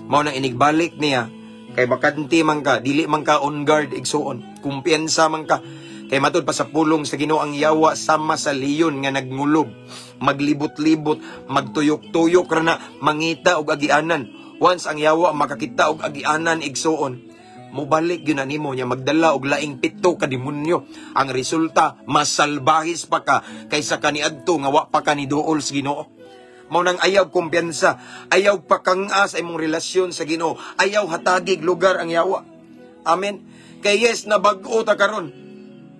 Mao nang inigbalik niya kay bakante man ka, dili man ka on guard, igsoon. Kumpiyansa man ka. Kay matud pa sa pulong sa Ginoo, ang yawa sama sa leon nga nagngulob, maglibot-libot, magtuyok-tuyok ra na mangita og agianan. Once ang yawa makakita og agianan, igsoon, mobalik gyud na nimo niya, magdala og laing pito ka demonyo. Ang resulta, mas salbahis pa ka kaysa kaniadto nga wa pa ka ni duol sa Ginoo. Mao nang ayaw kumpiyansa, ayaw pakang-a sa imong relasyon sa Ginoo, ayaw hatagig lugar ang yawa. Amen. Kay yes, nabag-o ta karon.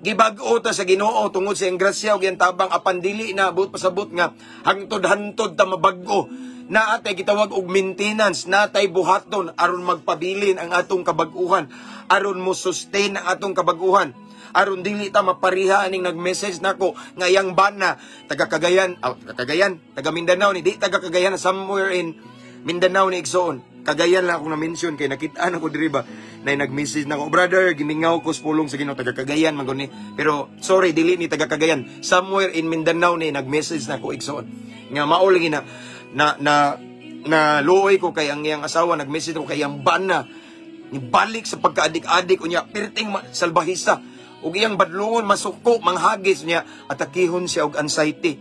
Gibag-o ta sa Ginoo tungod sa iyang grasya ug iyang tabang, apan dili na buot pasabot nga hangtod-hantod ta mabag-o. Naa tay gitawag og maintenance, natay buhaton aron magpabilin ang atong kabag-uhan, aron mo sustain ang atong kabag-uhan, aron dili ta mapariha aning nag-message nako nga iyang bana taga Cagayan, oh, taga Cagayan, taga Mindanao ni, di taga Cagayan, somewhere in Mindanao ni, igsoon. Cagayan lang akong na-mention kay nakita na ko diri ba na nag-message na ko, "Brother, gimingaw ko sa pulong sa Ginoo." Taga Cagayan man ni. Pero sorry, dili ni taga Cagayan. Somewhere in Mindanao ni nag-message na ko, igsoon. Nga mao lagi na na na na luoy ko kay ang iyang asawa nag-message ko kay iyang bana ni balik sa pagkaadik-adik, unya perting salbahisa ug iyang badlungon, masuko, manghagis niya, atakihon siya og anxiety,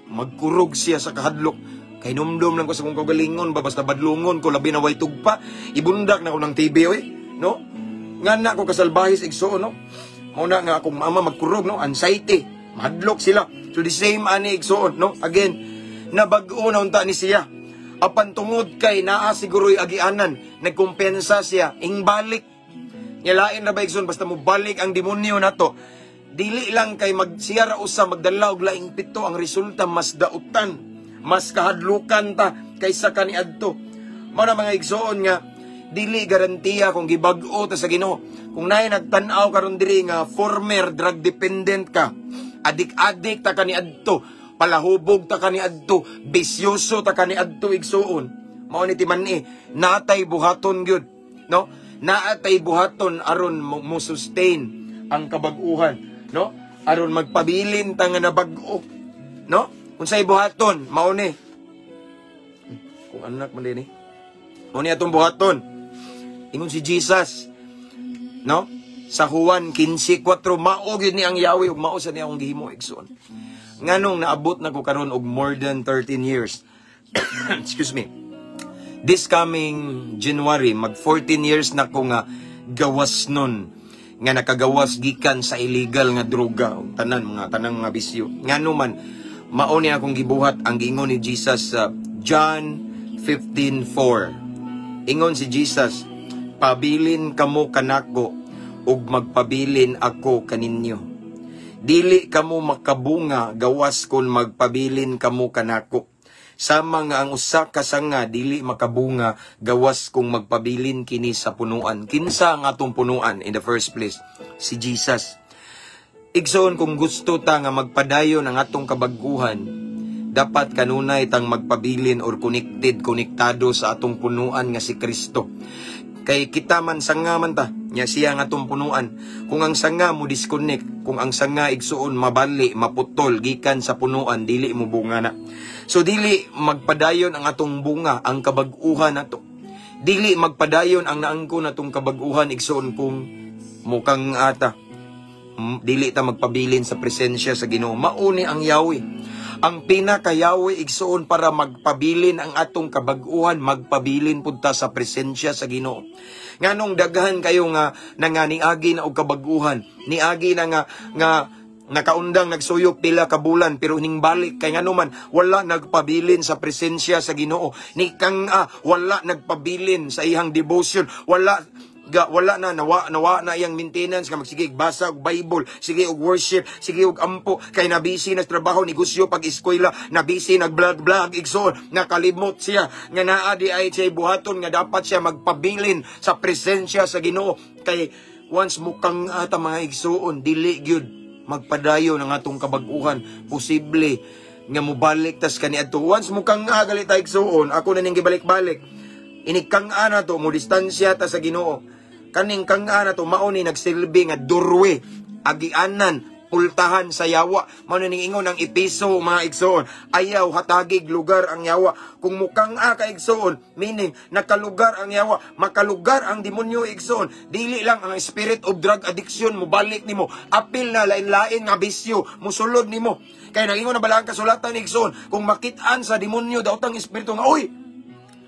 magkurog siya sa kahadlok. Kay numdum lang ko sa kong kaugalingon ba, basta badlungon ko, labi na way tugpa, ibundak na ko ng TV oy, no? Nga na ko kasalbahis, igsoon, no? Mao na nga akong mama magkurog, no? Anxiety, mahadlok sila. So the same ani, igsoon, no? Again, nabag-o na unta ni siya. Apan tungod kay naa siguro'y agianan, nagkumpensa siya, ing balik. Ngalain na ba, igsoon, basta mo balik ang demonyo nato, dili lang kay mag siya ra usa, magdala og laing pito, ang resulta mas dautan, mas kahadlukan ta kaysa kaniadto. Mao na, mga igsoon, nga dili garantiya kung gibag-o ta sa Ginoo. Kung naay nagtan-aw karon diri nga former drug dependent ka, adik-adik ta kaniadto, palahubog ta kaniadto, bisyoso ta kaniadto, igsuon. Mao ni timan-i, natay buhaton gyud, no? Naatay buhaton aron mo sustain ang kabag-uhan, no? Aron magpabilin ta nga nabag-o, no? Unsay buhaton? Mao ni. Kung anak man din eh. Mao ni atong buhaton. Ingon si Jesus, no? Sa Juan 15:4, mao gyud ni ang yawi ug mao sa niya akong gihimo, igsoon. Nganong naabot na ko karon og more than 13 years. Excuse me. This coming January, mag 14 years na ko nga gawas nun nga nakagawas gikan sa illegal nga droga ug tanan mga tanang mga bisyo. Ngano man, mao ni akong gibuhat ang giingon ni Jesus sa John 15:4. Ingon si Jesus, "Pabilin kamo kanako ug magpabilin ako kaninyo. Dili kamo makabunga gawas kon magpabilin kamo kanako. Sama nga ang usa ka sanga dili makabunga gawas kung magpabilin kini sa punuan." Kinsa ang atong punuan in the first place? Si Jesus. Igsoon, kung gusto ta nga magpadayon ang atong kabaguhan, dapat kanunay tang magpabilin or connected, konektado sa atong punuan nga si Kristo. Kay kita man sanga man ta, nya siya ang atong punuan. Kung ang sanga mo disconnect, kung ang sanga, igsuon, mabali, maputol gikan sa punuan, dili mo bunga na. So dili magpadayon ang atong bunga, ang kabag-uhan nato. Dili magpadayon ang naangko natong kabag-uhan, igsuon, kung mukang ata dili ta magpabilin sa presensya sa Ginoo. Mauni ang yawi. Ang pinakayawi, igsuon, para magpabilin ang atong kabag-uhan, magpabilin pud ta sa presensya sa Ginoo. Nganong daghan kayo nga nanganiagi na og kabag-uhan, niagi na nga nga nakaundang nagsuyop pila ka bulan pero ning balik kay ngano man wala nagpabilin sa presensya sa Ginoo. Ni kang wala nagpabilin sa iyang devotion, wala. Ga, wala na, nawa na iyang maintenance nga magsige basa og Bible, sige og worship, sige og ampo, kay nabisi na sa trabaho, negosyo, pag-eskwela, nabisi nag-vlog-vlog, igsoon, nakalimot siya, nga naa di ay siya buhaton, nga dapat siya magpabilin sa presensya sa Ginoo. Kay once mukang ata, mga igsoon, dili gyud magpadayon ang atong kabag-uhan. Posible nga mobalik tas kaniadto. Once mukang nga gali ta, igsoon, ako na ning gibalik-balik. Inig kang na to, mo distansya ta sa Ginoo. Kaning kang na to, mao ni nagsilbi nga doorway, agianan, pultahan sa yawa. Mao na ning ingon ang Epeso, mga igsoon. Ayaw hatagig lugar ang yawa. Kung mukang a ka, igsoon, meaning nakalugar ang yawa, makalugar ang demonyo, igsoon. Dili lang ang spirit of drug addiction mobalik nimo, apil na lain-lain nga bisyo musulod nimo. Kay nagingon na bala ang kasulatan, igsoon, kung makit-an sa demonyo daotang espiritu nga, "Oy,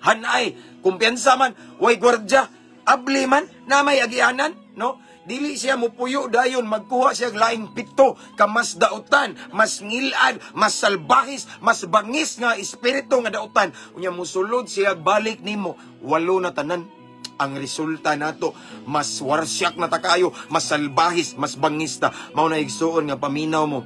hanay, kumpiyansa man, way gwardya, abli man, na may agianan," no? Dili siya mupuyo dayon, magkuha siya og laing pito ka mas dautan, mas ngilad, mas salbahis, mas bangis nga espiritu nga dautan. Unya musulod siya balik nimo, walo na tanan. Ang resulta nato, mas warsyak na ta kayo, mas salbahis, mas bangis ta. Mao na, igsuon, nga paminaw mo.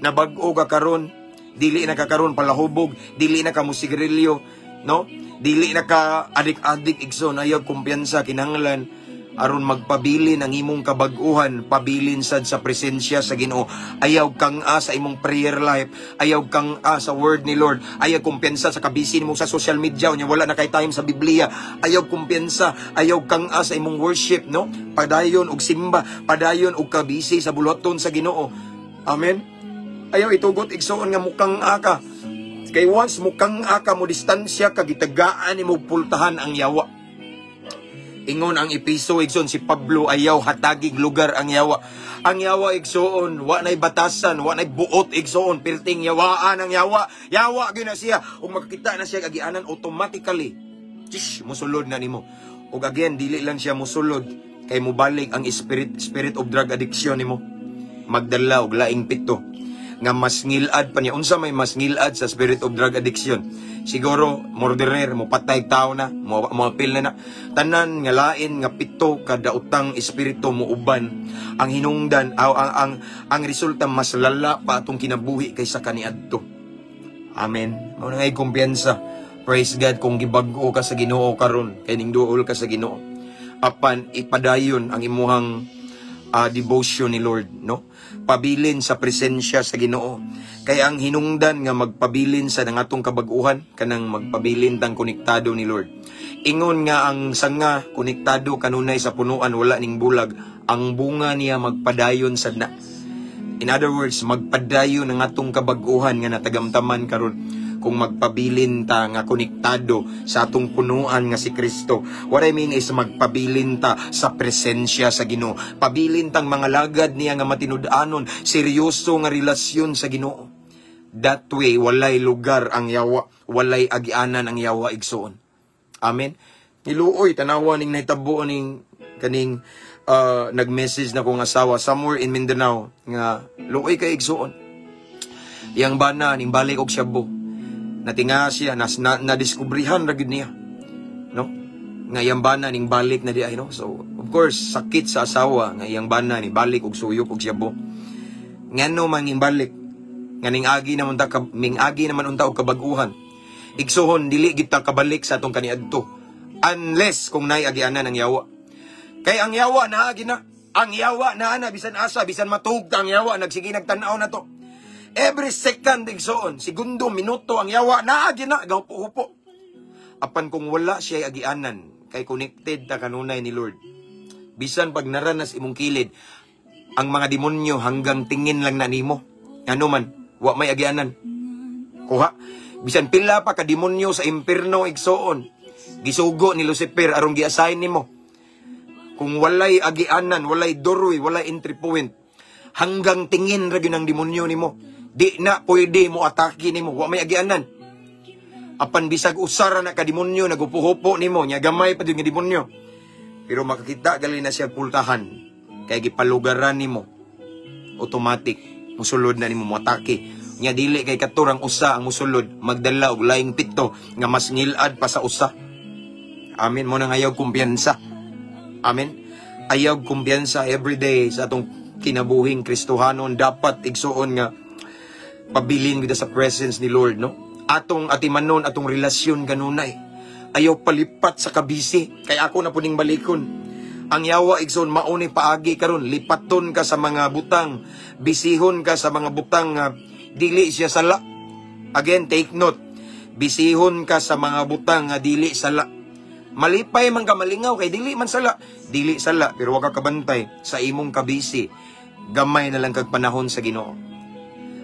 Nabag-o ka karon, dili na ka karon palahubog, dili na ka musigarilyo, no? Dili na ka adik-adik, igsoon, ayaw kumpiyansa, kinahanglan aron magpabilin ang imong kabag-uhan, pabilin sad sa presensya sa Ginoo. Ayaw kang a sa imong prayer life, ayaw kang a sa word ni Lord, ayaw kumpiyansa sa kabisi nimo sa social media unya wala na kay time sa Biblia. Ayaw kumpiyansa, ayaw kang a sa imong worship, no? Padayon og simba, padayon og kabisi sa buluhaton sa Ginoo. Amen. Ayaw itugot, igsoon, nga mukang aka. Kay once mukang aka, mo distansya ka, gitagaan nimo pultahan ang yawa. Ingon ang Epeso, igsoon, si Pablo, ayaw hatagig lugar ang yawa. Ang yawa, igsoon, wa na'y batasan, wa na'y buot, igsoon, pirting yawaan ang yawa. Yawa gyud na siya. Ug makakita na siya agianan, automatically, tish, musulod na nimo. Ug again, dili lang siya musulod kay mubalik ang spirit spirit of drug addiction nimo. Magdala og laing pito nga mas ngilad pa niya. Unsa may mas ngilad sa spirit of drug addiction? Siguro murderer, mo patay tao na, mo apil na na. Tanan nga lain nga pito kada utang espiritu mo uban. Ang hinungdan aw ang resulta, mas lala pa atong kinabuhi kaysa kaniadto. Amen. Mao na ngay kumpiyansa. Praise God kung gibag-o ka sa Ginoo karon, kay ning duol ka sa Ginoo. Apan ipadayon ang imuhang devotion ni Lord, no? Pabilin sa presensya sa Ginoo. Kay ang hinungdan nga magpabilin sa atong kabag-uhan, kanang magpabilin tang konektado ni Lord. Ingon nga ang sanga konektado kanunay sa punuan, wala ning bulag, ang bunga niya magpadayon sad na. In other words, magpadayon ang atong kabag-uhan nga natagamtaman karon kung magpabilin ta nga konektado sa atong punuan nga si Kristo. What I mean is magpabilin ta sa presensya sa Ginoo. Pabilin tang mga lagad niya nga matinud-anon, seryoso nga relasyon sa Ginoo. That way, walay lugar ang yawa, walay agianan ang yawa, igsoon. Amen. Niluoy, tanawa ning nahitabo ning kaning nag-message na kong asawa somewhere in Mindanao nga luoy kay, igsoon. Yang bana ning balik og shabu. Natinga siya nas na, nadiskubrihan ra gyud niya. No? Nga iyang bana ning balik na di ay, no. So of course sakit sa asawa nga iyang bana ni balik og suyop og shabu. Ngano man ning balik? Nga ning agi naman ta ka, ning agi naman unta og kabag-uhan. Igsuon, dili gid ta kabalik sa atong kaniadto unless kung nay agianan ang yawa. Kay ang yawa naagi na. Ang yawa naa na bisan asa, bisan matug ta, ang yawa nagsige nagtan-aw na to. Every second, igsoon, segundo, minuto, ang yawa naagi na gahupo-hupo. Apan kung wala siya agianan, kay connected ta kanunay ni Lord. Bisan pag naranas imong kilid, ang mga demonyo hanggang tingin lang na nimo. Ano man, wa may agianan. Kuha. Bisan pila pa ka demonyo sa impierno, igsoon, gisugo ni Lucifer aron gi-assign nimo. Kung walay agianan, walay doorway, walay entry point, hanggang tingin ra gyud ang demonyo nimo. Di na pwede mo atake nimo, wa may agianan. Apan bisag usara na ka demonyo nagupuhupo nimo, nya gamay pa jud nga demonyo. Pero makakita gali na siya pultahan kay gipalugaran nimo. Automatic musulod na nimo, moatake. Nya dili kay katurang usa ang musulod, magdala og laing pito nga mas ngilad pa sa usa. Amen. Mo na ngayaw kumpiyansa. Amen. Ayaw kumpiyansa everyday sa atong kinabuhing Kristohanon. Dapat, igsuon, nga pabilin kita sa presence ni Lord, no? Atong atimanon atong relasyon kanunay. Ayaw palipat sa kabisi. Kay ako na puning balikon. Ang yawa, igsoon, mao ni paagi karon, lipaton ka sa mga butang, bisihon ka sa mga butang nga dili siya sala. Again, take note. Bisihon ka sa mga butang nga dili sala. Malipay man ka, malingaw kay dili man sala. Dili sala, pero wa ka kabantay sa imong kabisi. Gamay na lang kag panahon sa Ginoo.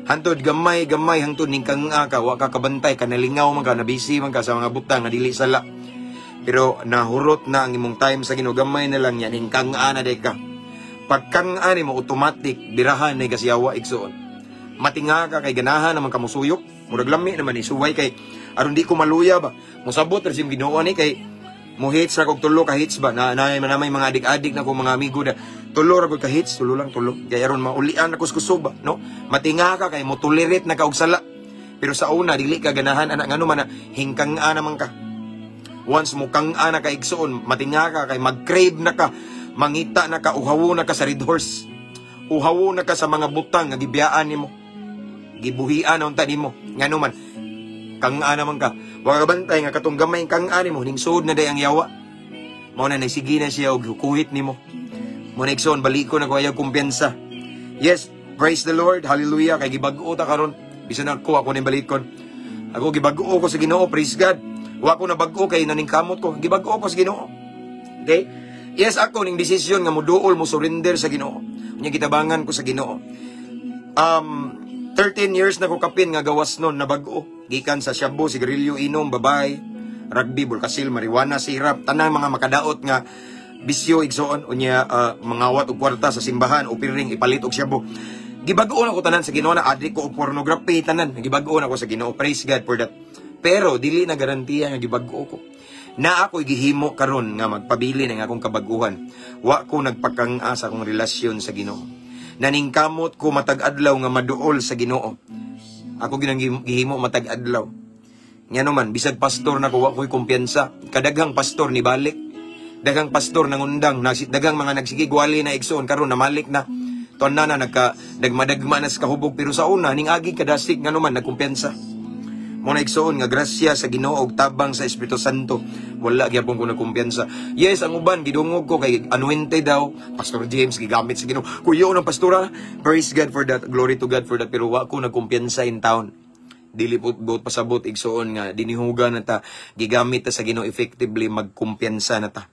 Hantod gamay gamay, hangtod ning kang ka, wa ka kabantay ka, nalingaw man ka, nabisi man ka sa mga butang nga dili sala. Pero nahurot na ang imong time sa Ginoo, gamay na lang yan, ning kang na day ka. Pag kang mo, automatic birahan na kasi yawa, igsuon. Matinga ka kay ganahan naman ka musuyok, murag lami naman isuway kay aron di ko maluya ba. Musabot ra siyang Ginoo ni kay mo hits ra kog tulo ka hits ba na na, na may mga adik-adik na ko, mga amigo na tulo ra kog ka hits, tulo lang, tulo kay aron maulian ako sa kusog ba, no? Matinga ka kay mo tolerate na ka og sala, pero sa una dili ka ganahan ana, ngano man na hingkang naman ka. Once mo kang ana ka, igsuon, matinga ka kay mag-crave na ka, mangita na ka, uhawo na ka sa Red Horse, uhawo na ka sa mga butang nga gibiyaan nimo, gibuhian na unta nimo, ngano man kang naman ka. Wa ka bantay nga katong gamay kang ani mo, ning suod na day ang yawa. Mao na nagsige na siya og kuhit nimo. Mo na, igsoon, baliko na ko, ayaw kumpiyansa. Yes, praise the Lord, hallelujah, kay gibag-o ta karon. Bisan ako, ako ning balikon. Ako gibag-o ko sa Ginoo, praise God. Wa ko na bag-o kay naningkamot ko, gibag-o ko sa Ginoo. Okay? Yes, ako ning desisyon nga moduol, mo surrender sa Ginoo. Unya gitabangan ko sa Ginoo. 13 years na ko kapin nga gawas nun na bag-o. Gikan sa shabu, sigarilyo, inom, babay, rugby, bulkasil, marijuana, sirap, tanang mga makadaot nga bisyo, igsoon, unya mangawat og kwarta sa simbahan, upiring ipalit og shabu. Gibag-o na ko tanan sa Ginoo na addict ko og pornography tanan. Gibag-o na ko sa Ginoo. Praise God for that. Pero dili na garantiya nga gibag-o ko. Na ako gihimo karon nga magpabili ng akong kabaguhan. Wa ko nagpakang-a sa akong relasyon sa Ginoo. Naningkamot ko matag adlaw nga maduol sa Ginoo. Ako ginang gihimo matag adlaw. Ngano man, bisag pastor na ko, wa ko'y kumpiyansa. Kadaghang pastor ni balik. Daghang pastor nangundang, daghang mga nagsigigwali na, igsoon, karon namalik na. Tuan na na nagka nagmadagma na sa kahubog, pero sa una ning agi kadasig, ngano man nagkumpiyansa. Mo na, igsoon, nga grasya sa Ginoo og tabang sa Espiritu Santo. Wala gyapon ko nagkumpiyansa. Yes, ang uban gidungog ko kay anointed daw, Pastor James gigamit sa Ginoo. Kuyo ng pastora. Praise God for that. Glory to God for that. Pero wa ko nagkumpiyansa in town. Dili po buot pasabot, igsoon, nga dinihuga na ta, gigamit ta sa Ginoo effectively, magkumpiyansa na ta.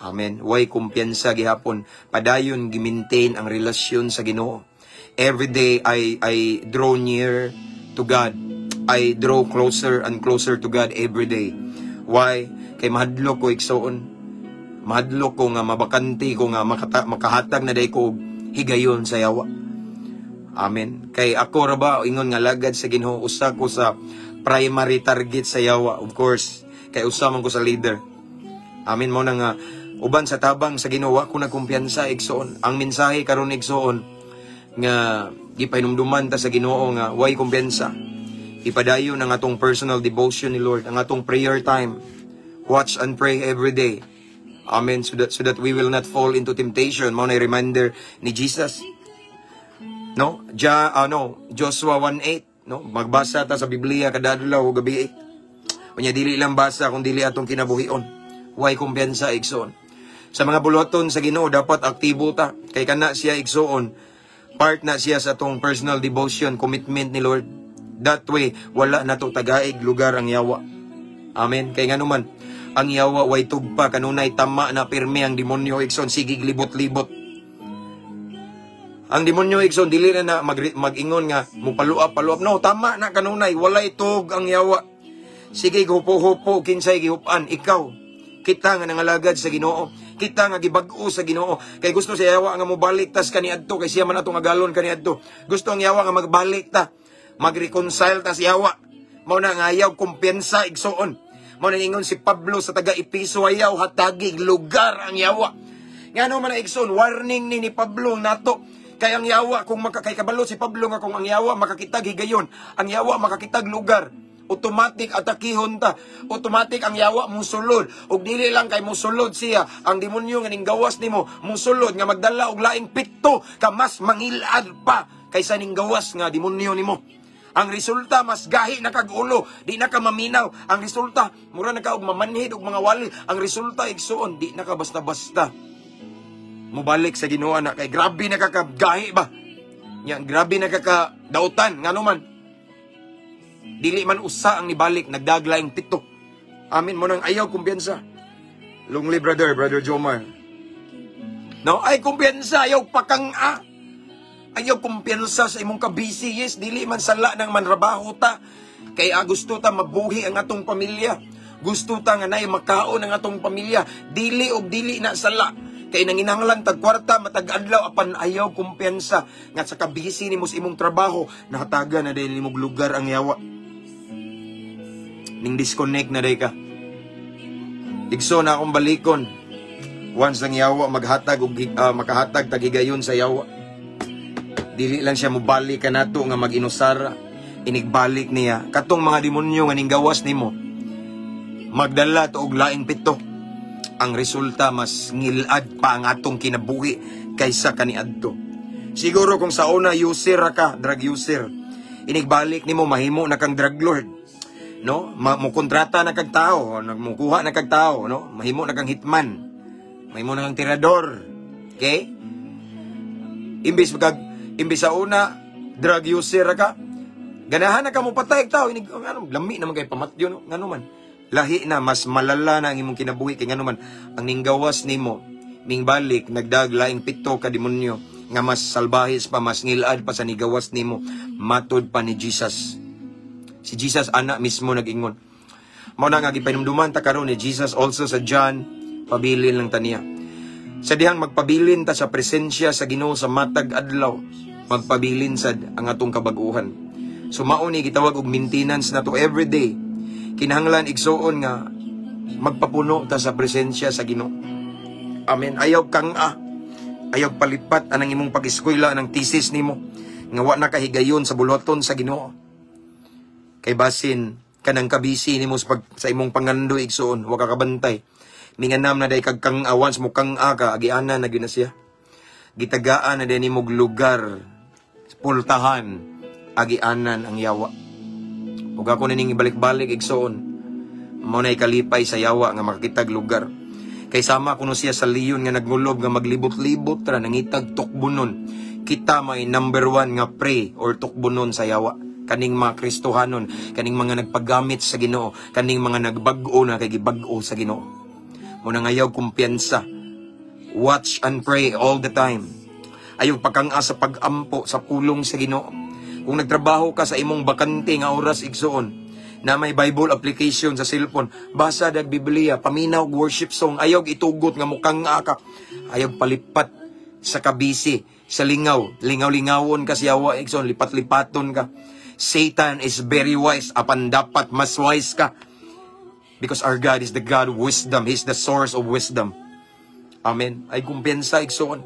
Amen. Way kumpiyansa gihapon. Padayon gi-maintain ang relasyon sa Ginoo. Every day I draw near to God. I draw closer and closer to God every day. Why? Kay mahadlok ko, igsoon. Mahadlok ko nga mabakante ko nga makahatag na day ko og higayon sa yawa. Amen. Kay ako ra ba ingon nga lagad sa Ginoo, usa ko sa primary target sa yawa, of course. Kay usa man ko sa leader. Amen. Mo na nga uban sa tabang sa Ginoo, ko nagkumpiyansa, igsoon. Ang mensahe karon, igsoon, nga gipahinumduman ta sa Ginoo nga way kumpiyansa. Ipadayon ang atong personal devotion ni Lord, ang atong prayer time. Watch and pray every day. Amen. So that we will not fall into temptation. Mao na reminder ni Jesus. No? Ja, ano, Joshua 1:8, no? Magbasa ta sa Biblia kada adlaw o gabi. Unya dili lang basa kung dili atong kinabuhion. Way kumpiyansa, igsoon. Sa mga buluhaton sa Ginoo, dapat aktibo ta kay kana siya, igsoon, part na siya sa atong personal devotion, commitment ni Lord. That way, wala na to tagaig lugar ang yawa. Amen. Kay ngano man, ang yawa way tugpa, kanunay tama na pirmi ang demonyo, igsoon, sige libot-libot. Ang demonyo, igsoon, dili na na mag-ingon nga mupaluap paluap. No, tama na kanunay, walay tug ang yawa. Sige hupo-hupo kinsay gihupan ikaw. Kita nga nangalagad sa Ginoo. Kita nga gibag-o sa Ginoo. Kay gusto sa yawa nga mobalik tas kaniadto kay siya man atong agalon kaniadto. Gusto ang yawa nga magbalik ta. Mag-reconcile ta sa yawa. Mao na nga ayaw kumpiyansa, igsoon. Mao na ingon si Pablo sa taga Epeso, ayaw hatagig lugar ang yawa. Ngano man na, igsoon, warning ni Pablo nato. Kay ang yawa kung maka, kay kabalo si Pablo nga kung ang yawa makakitag higayon, ang yawa makakitag lugar, Automatic atakihon ta. Automatic ang yawa musulod. Ug dili lang kay musulod siya, ang demonyo nga ning gawas nimo musulod nga magdala og laing pito ka mas mangilad pa kaysa ning gawas nga demonyo nimo. Ang resulta, mas gahi na kag ulo, di na ka maminaw. Ang resulta, mura na ka og mamanhid og mga wali. Ang resulta, igsuon, di na ka basta-basta mobalik sa Ginoo na kay grabe na ka gahi ba. Nya grabe na ka ka dautan, ngano man. Dili man usa ang nibalik, nagdaglaing pito. Amin mo nang ayaw kumpiyansa. Longly brother, Brother Jomar. No, ay kumpiyansa, ayaw pakang-a. Ayaw kumpiyansa sa imong kabisi. Yes, dili man sala nang manrabaho ta. Kay gusto ta mabuhi ang atong pamilya. Gusto ta nga nay makaon ang atong pamilya. Dili og dili na sala. Kay nanginahanglan tag kwarta matag adlaw, apan ayaw kumpiyansa nga sa kabisi nimo sa imong trabaho, nahatagan na dahil nimog lugar ang yawa. Ning disconnect na day ka. Igso na akong balikon. Once ang yawa maghatag og makahatag tag higayon sa yawa. Dili lang siya mobalik kanato nga mag-inusara. Inigbalik niya katong mga demonyo nga ning gawas nimo. Magdala to og laing pito. Ang resulta, mas ngilad pa ang atong kinabuhi kaysa kaniadto. Siguro kung sa una user ra ka, drug user. Inigbalik nimo, mahimo na kang drug lord. No? Mo kontrata na kag tao, mukuha na kag tao, no? Mahimo na kang hitman. Mahimo na kang tirador. Okay? Imbis sa una drug user ra ka, ganahan na ka mo patay og tao, inig ano, lami naman kay pamatyo, no? Ngano man? Lahi na, mas malala na ang imong kinabuhi kay ngano man, ang ninggawas nimo mingbalik, nagdag laing pito ka demonyo nga mas salbahis pa, mas ngilad pa sa nigawas nimo, matod pa ni Jesus. Si Jesus ana mismo nag-ingon. Mao na nga gipahinumduman ta karon ni Jesus also sa John, pabilin lang ta niya. Sa dihang magpabilin ta sa presensya sa Ginoo sa matag adlaw, magpabilin sad ang atong kabag-uhan. So mao ni gitawag og maintenance nato everyday. Kinahanglan, igsuon, nga magpapuno ta sa presensya sa Ginoo. Amen. Ayaw kang ah. Ayaw palipat anang imong pag-eskwela, anang thesis nimo nga wa na kahigayon sa buluhaton sa Ginoo. Kay basin kanang kabisi nimo sa imong pangando, igsuon, wa ka kabantay. Minganam na day kag kang once mo kang ka agianan na gyud na siya. Gitagaan na day nimo og lugar, pultahan, agianan ang yawa. Ug ako nining ibalik-balik, igsuon. Mao na kalipay sa yawa nga makakitag lugar. Kay sama kuno siya sa leon nga nagngulob nga maglibot-libot ra nangitag tukbunon. Kita may number one nga prey or tukbunon sa yawa. Kaning mga Kristohanon, kaning mga nagpagamit sa Ginoo, kaning mga nagbag-o na kay gibag-o sa Ginoo. Mao na ayaw kumpiyansa. Watch and pray all the time. Ayaw pakang-a sa pag-ampo sa pulong sa Ginoo. Kung nagtrabaho ka sa imong bakante nga oras, igsuon, na may Bible application sa cellphone, basa dag Biblia, paminaw og worship song, ayaw itugot nga mukang ka. Ayaw palipat sa kabisi, sa lingaw, lingaw-lingawon ka sa yawa, igsoon, lipat-lipaton ka. Satan is very wise, apan dapat mas wise ka. Because our God is the God of wisdom. He's the source of wisdom. Amen. Ay kumpiyansa, igsoon.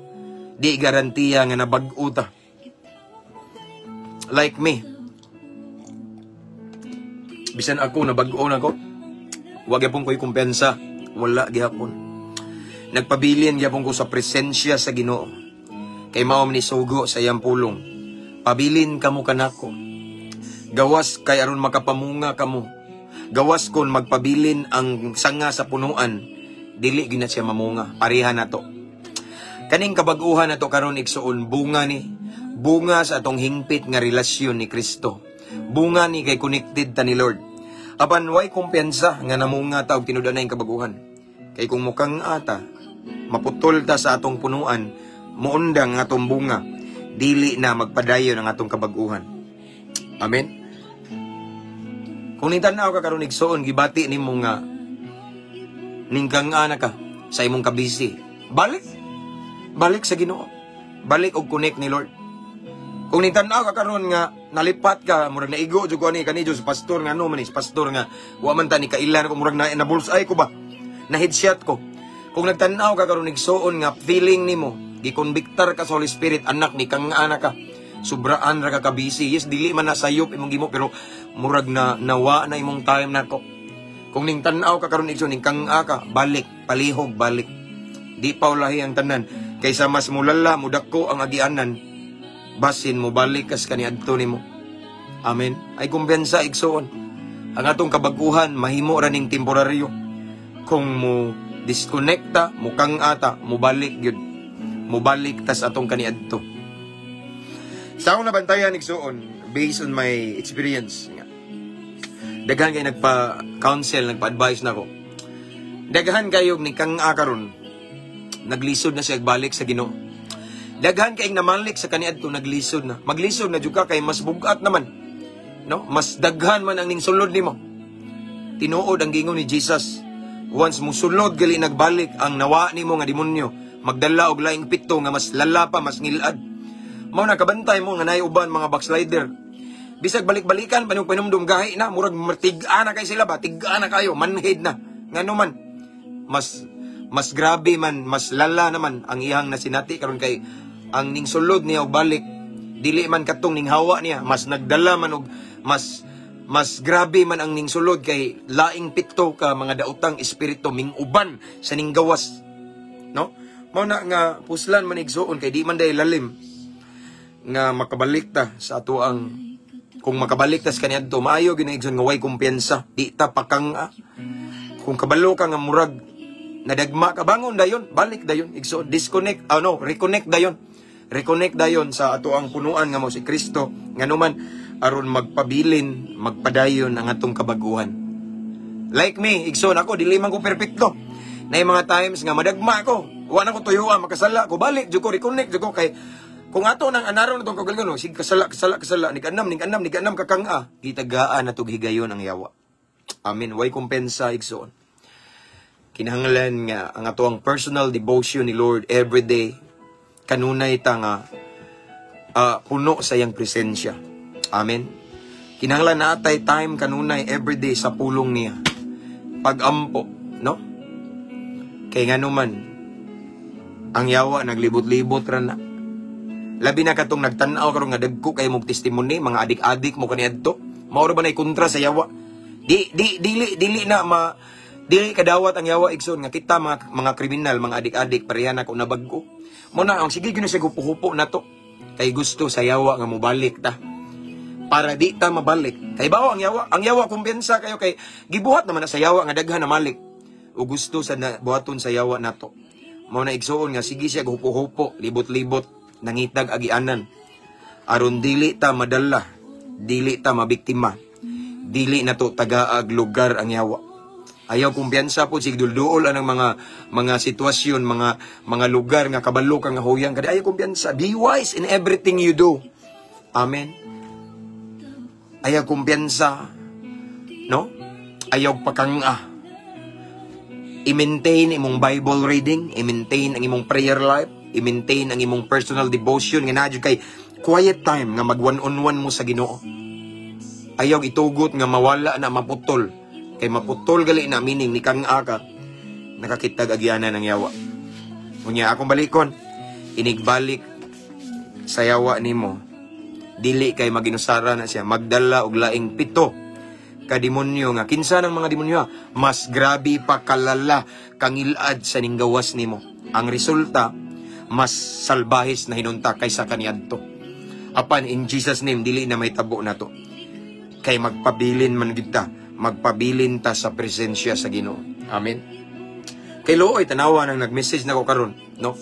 Di garantiya nga nabag-o ta. Like me. Bisan ako, nabag-o na ko. Wa gyapon ko'y kumpiyansa. Wala gihapon. Nagpabilin gyapon ko sa presensya sa Ginoo. Kay mao man ni sugo sa iyang pulong. Pabilin kamo kanako. Gawas kay aron makapamunga kamo. Gawas kon magpabilin ang sanga sa punuan, dili gyud na siya mamunga. Pareha na to. Kaning kabag-uhan na to karon, igsuon, bunga ni bunga sa atong hingpit nga relasyon ni Kristo. Bunga ni kay connected ta ni Lord. Apan way kumpiyansa nga namunga ta og tinud-anay kabaguhan. Kay kung mukang ata, maputol ta sa atong punuan, muundang ang atong bunga, dili na magpadayon ang atong kabaguhan. Amen. Kung nitanaw ka karon, igsuon, gibati nimo nga ningkang ana ka sa imong kabisi. Balik. Balik sa Ginoo. Balik og connect ni Lord. Kung nitanaw ka karon nga nalipat ka, murag naigo jud ko ani kani sa pastor nga ano man is pastor nga wa man ta ni kailan ko, murag na bullseye ko ba? Na headshot ko. Kung nagtan-aw ka karon, igsuon, nga feeling nimo gikonbiktar ka sa Holy Spirit, anak ni kang anak ka. Sobraan ra ka ka-busy. Yes, dili man na sayop imong gimo, pero murag na nawa na imong time nako. Kung ning tan-aw ka karon, igsoon, ning kang-a ka, balik, palihog, balik. Di pa ulahi ang tanan. Kaysa mas mulala, mudako ang agianan, basin mo balik kas kaniadto nimo. Amen. Ay kumpiyansa, igsoon. Ang atong kabaguhan mahimo ra ning temporaryo. Kung mo disconnecta, mo kang-ata, mo balik gyud. Mo balik tas atong kaniadto. Sa akong nabantayan, igsoon, based on my experience, nga, daghan kay nagpa-counsel, nagpa-advise nako. Daghan kayo ni kang karon, naglisod na siya balik sa Ginoo. Daghan kay namalik sa kaniadto, naglisod na. Maglisod na jud ka kay mas bugat naman. No? Mas daghan man ang ning sulod nimo. Tinuod ang gingon ni Jesus. Once musulod gali nagbalik ang nawa nimo nga demonyo, magdala og laing pito nga mas lala pa, mas ngilad. Mao na kabantay mo nga naay uban mga backslider. Bisag balik-balikan pa panumdum, gahi na, murag tig-a na kay sila ba, tig-a na kayo, manhid na. Ngano man mas mas grabe man, mas lala naman ang iyang nasinati karon kay ang ning sulod niya og balik dili man katong ning hawa niya, mas nagdala man og mas mas grabe man ang ning sulod kay laing pito ka mga daotang espiritu ming uban sa ning gawas, no? Mao na nga puslan man, igsuon, kay di man dahil lalim nga makabalik ta sa ato ang kung makabalik tas kaniadto. Maayo gyud, igsoon, nga way kumpiyansa, di ta pakang ah. Kung kabalo ka nga murag nadagma ka, bangon dayon, balik dayon, igsoon. Disconnect, ano, reconnect dayon, reconnect dayon sa ato ang punuan nga mo si Kristo. Nganuman, aron magpabilin, magpadayon ang atong kabaguhan. Like me, igsoon, ako dili man ko perpekto. Na mga times nga madagma ko, wa na ko tuyuan, makasala ko, balik jud ko, reconnect jud ko, kay kung ato nang anaron atong kaugalingon, sige kasala, kasala, kasala, nig-anam, nig-anam, nig-anam kakang-a, gitagaan na tug higayon ang yawa. Amen. Way kumpensa, igsoon. Kinahanglan nga ang ato ang personal devotion ni Lord every day, kanunay ta nga puno sa iyang presensya. Amen. Kinahanglan na atay time kanunay every day sa pulong niya. Pagampo, no? Kay nga naman, ang yawa naglibot-libot ra na. Labi na katong nagtan-aw karon nga dagko kay mong testimony, mga adik-adik mo kaniadto. Mao ra ba nay kontra sa yawa? Di di dili dili na ma dili kadawat ang yawa, igsoon, nga kita mga kriminal, mga adik-adik, pareha na ko nabag-o. Mo na ang sige gyud siya hupo-hupo na to. Kay gusto sa yawa nga mobalik ta. Para di ta mabalik. Kay bawo ang yawa kumpiyansa kayo kay gibuhat naman na sa yawa nga daghan na malik. O gusto sa na, buhaton sa yawa nato. Mao na, igsoon, nga sige siya hupo-hupo, libot-libot, nangitag agianan. Aron dili ta madala, dili ta mabiktima. Dili na to tagaag lugar ang yawa. Ayaw kumpiyansa po, sig dulduol anang mga sitwasyon, mga lugar nga kabalo ka nga huyang kada. Ayaw kumpiyansa. Be wise in everything you do. Amen. Ayaw kumpiyansa. No? Ayaw pakanga. I-maintain imong Bible reading, i-maintain ang imong prayer life, i-maintain ang imong personal devotion nga naa kay quiet time nga mag one-on-one mo sa Ginoo. Ayaw itugot nga mawala na, maputol. Kay maputol gali na, meaning ni kang aka, nakakitag agyanan ng yawa. Unya akong balikon, inigbalik sa yawa nimo, dili kay maginusara na siya, magdala og laing pito ka demonyo nga kinsa ng mga demonyo mas grabe pa kalala kangilad sa ninggawas nimo. Ang resulta, mas salbahis na hinunta kaysa kaniadto. Apan in Jesus' name, dili na may tabo na to. Kay magpabilin man gid ta, magpabilin ta sa presensya sa Ginoo. Amen. Kay luoy tanawa nang nag-message nako karon, no?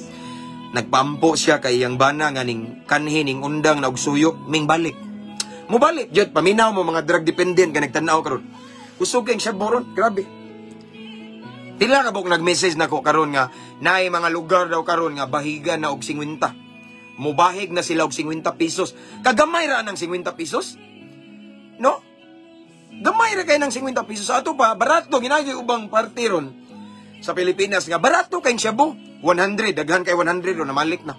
Nagpaampo siya kay iyang bana nga ning kanhi ning undang na og suyop, ming balik. Mubalik jud, paminaw mo mga drug dependent ka nagtan-aw karon. Kusog kay siya boron, grabe. Pila ka buok nag-message nako karon nga naay mga lugar daw karon nga bahigan na og 50. Mubahig na sila og 50 pesos. Kagamay ra ng 50 pesos? No? Gamay ra kay ng 50 pesos. Ato pa, barato ginagay ubang party ron sa Pilipinas nga barato kay shabu. 100, daghan kay 100 ron namalik na.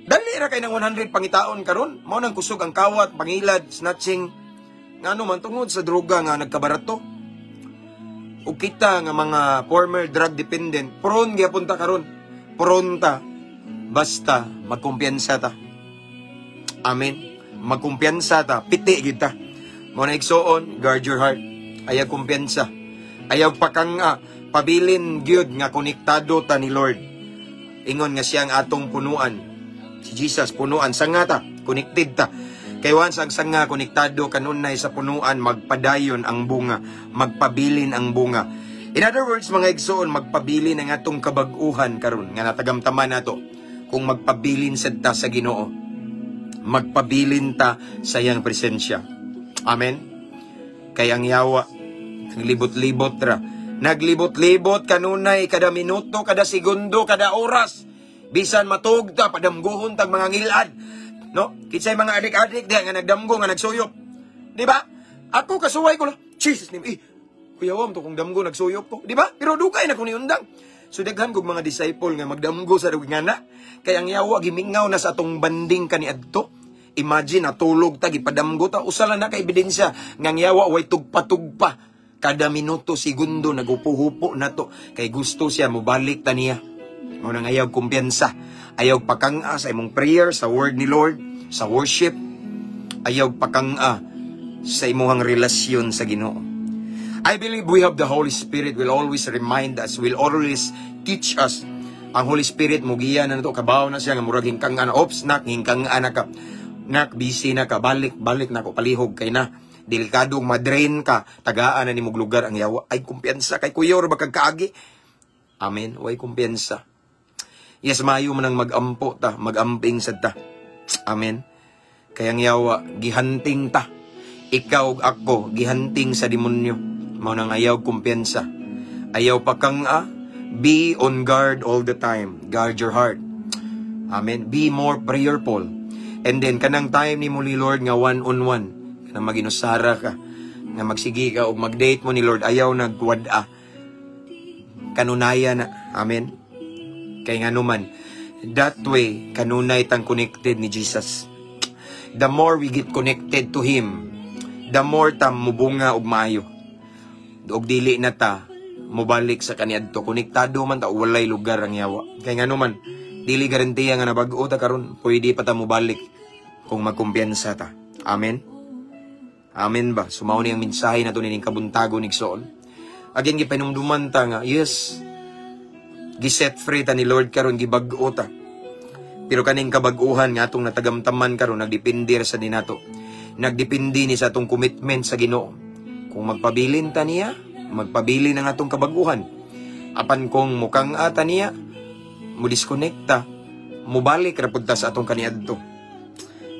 Dali ra kay ng 100 pangitaon karon. Mao nang kusog ang kawat, pangilad, snatching. Ngano man, tungod sa droga nga nagkabarato. Ug kita nga mga former drug dependent, prone gyapon ta karon. Prone ta. Basta magkumpiyansa ta. Amen. Magkumpiyansa ta, piti gyud ta. Mao na, igsuon, guard your heart. Ayaw kumpiyansa. Ayaw pakanga, pabilin gyud nga konektado ta ni Lord. Ingon nga siya ang atong punuan. Si Jesus, punuan. Sanga ta, connected ta. Kay once ang sanga konektado kanunay sa punuan, magpadayon ang bunga, magpabilin ang bunga. In other words, mga igsoon, magpabilin ang atong kabag-uhan karon nga natagamtaman nato kung magpabilin sad ta sa Ginoo. Magpabilin ta sa iyang presensya. Amen. Kay ang yawa, naglibot-libot ra. Naglibot-libot kanunay kada minuto, kada segundo, kada oras. Bisan matug ta, padamguhon tag mga ngilad. No? Kinsay mga adik-adik diha nga nagdamgo nga nagsuyop. Di ba? Ako kasuway ko lang. Jesus name. Eh, kuya wam to kung damgo nagsuyop ko. Di ba? Pero dugay na ko niundang. So daghan kog mga disciple nga magdamgo sa dugay nga na. Kay ang yawa gimingaw na sa atong banding kaniadto. Imagine, natulog ta, gipadamgo ta. Usa lang na ka ebidensya nga ang yawa way tugpa-tugpa. Kada minuto, segundo, nagupo-hupo na to. Kay gusto siya, mubalik ta niya. Mao nang ayaw kumpiyansa. Ayaw pakanga sa imong prayer, sa word ni Lord, sa worship. Ayaw pakanga sa imong relasyon sa Ginoo. I believe we have the Holy Spirit will always remind us, will always teach us. Ang Holy Spirit mugiya na nato, kabaw na siya nga murag hingkang ana, ops nak, hingkang ana ka. Nak, busy na ka, balik, balik na ko, palihog kay na. Delikado madrain ka, tagaan na nimog lugar ang yawa. Ay kumpiyansa kay kuya or kaagi. Amen. Way kumpiyansa. Yes, maayo man ang magampo ta, magamping sad ta. Amen. Kaya ang yawa, gihanting ta. Ikaw ug ako, gihanting sa demonyo. Mao nang ayaw kumpiyansa. Ayaw pa kang be on guard all the time. Guard your heart. Amen. Be more prayerful. And then, kanang time ni mo ni Lord nga one on one, kanang maginusara ka, nga magsige ka o mag-date mo ni Lord, ayaw nagwad-a. Kanunaya na. Amen. Kay nga naman, that way, kanunay tang connected ni Jesus. The more we get connected to Him, the more ta mubunga og maayo. Og dili na ta mobalik sa kaniadto. Konektado man ta, walay lugar ang yawa. Kay nga naman, dili garantiya nga nabag-o ta karon, pwede pa ta mobalik kung magkumpiyansa ta. Amen. Amen ba? So mao ni ang mensahe nato nining kabuntagon, igsoon. Again, gipanumduman ta nga, yes, giset free ta ni Lord karon, gibag-o ta. Pero kaning kabag-uhan nga atong natagamtaman karon nagdepende sa dinato. Nagdepende ni sa atong commitment sa Ginoo. Kung magpabilin ta niya, magpabilin ang atong kabaguhan. Apan kung mukang ata niya, mo disconnect ta, mubalik ra pud ta sa atong kaniadto.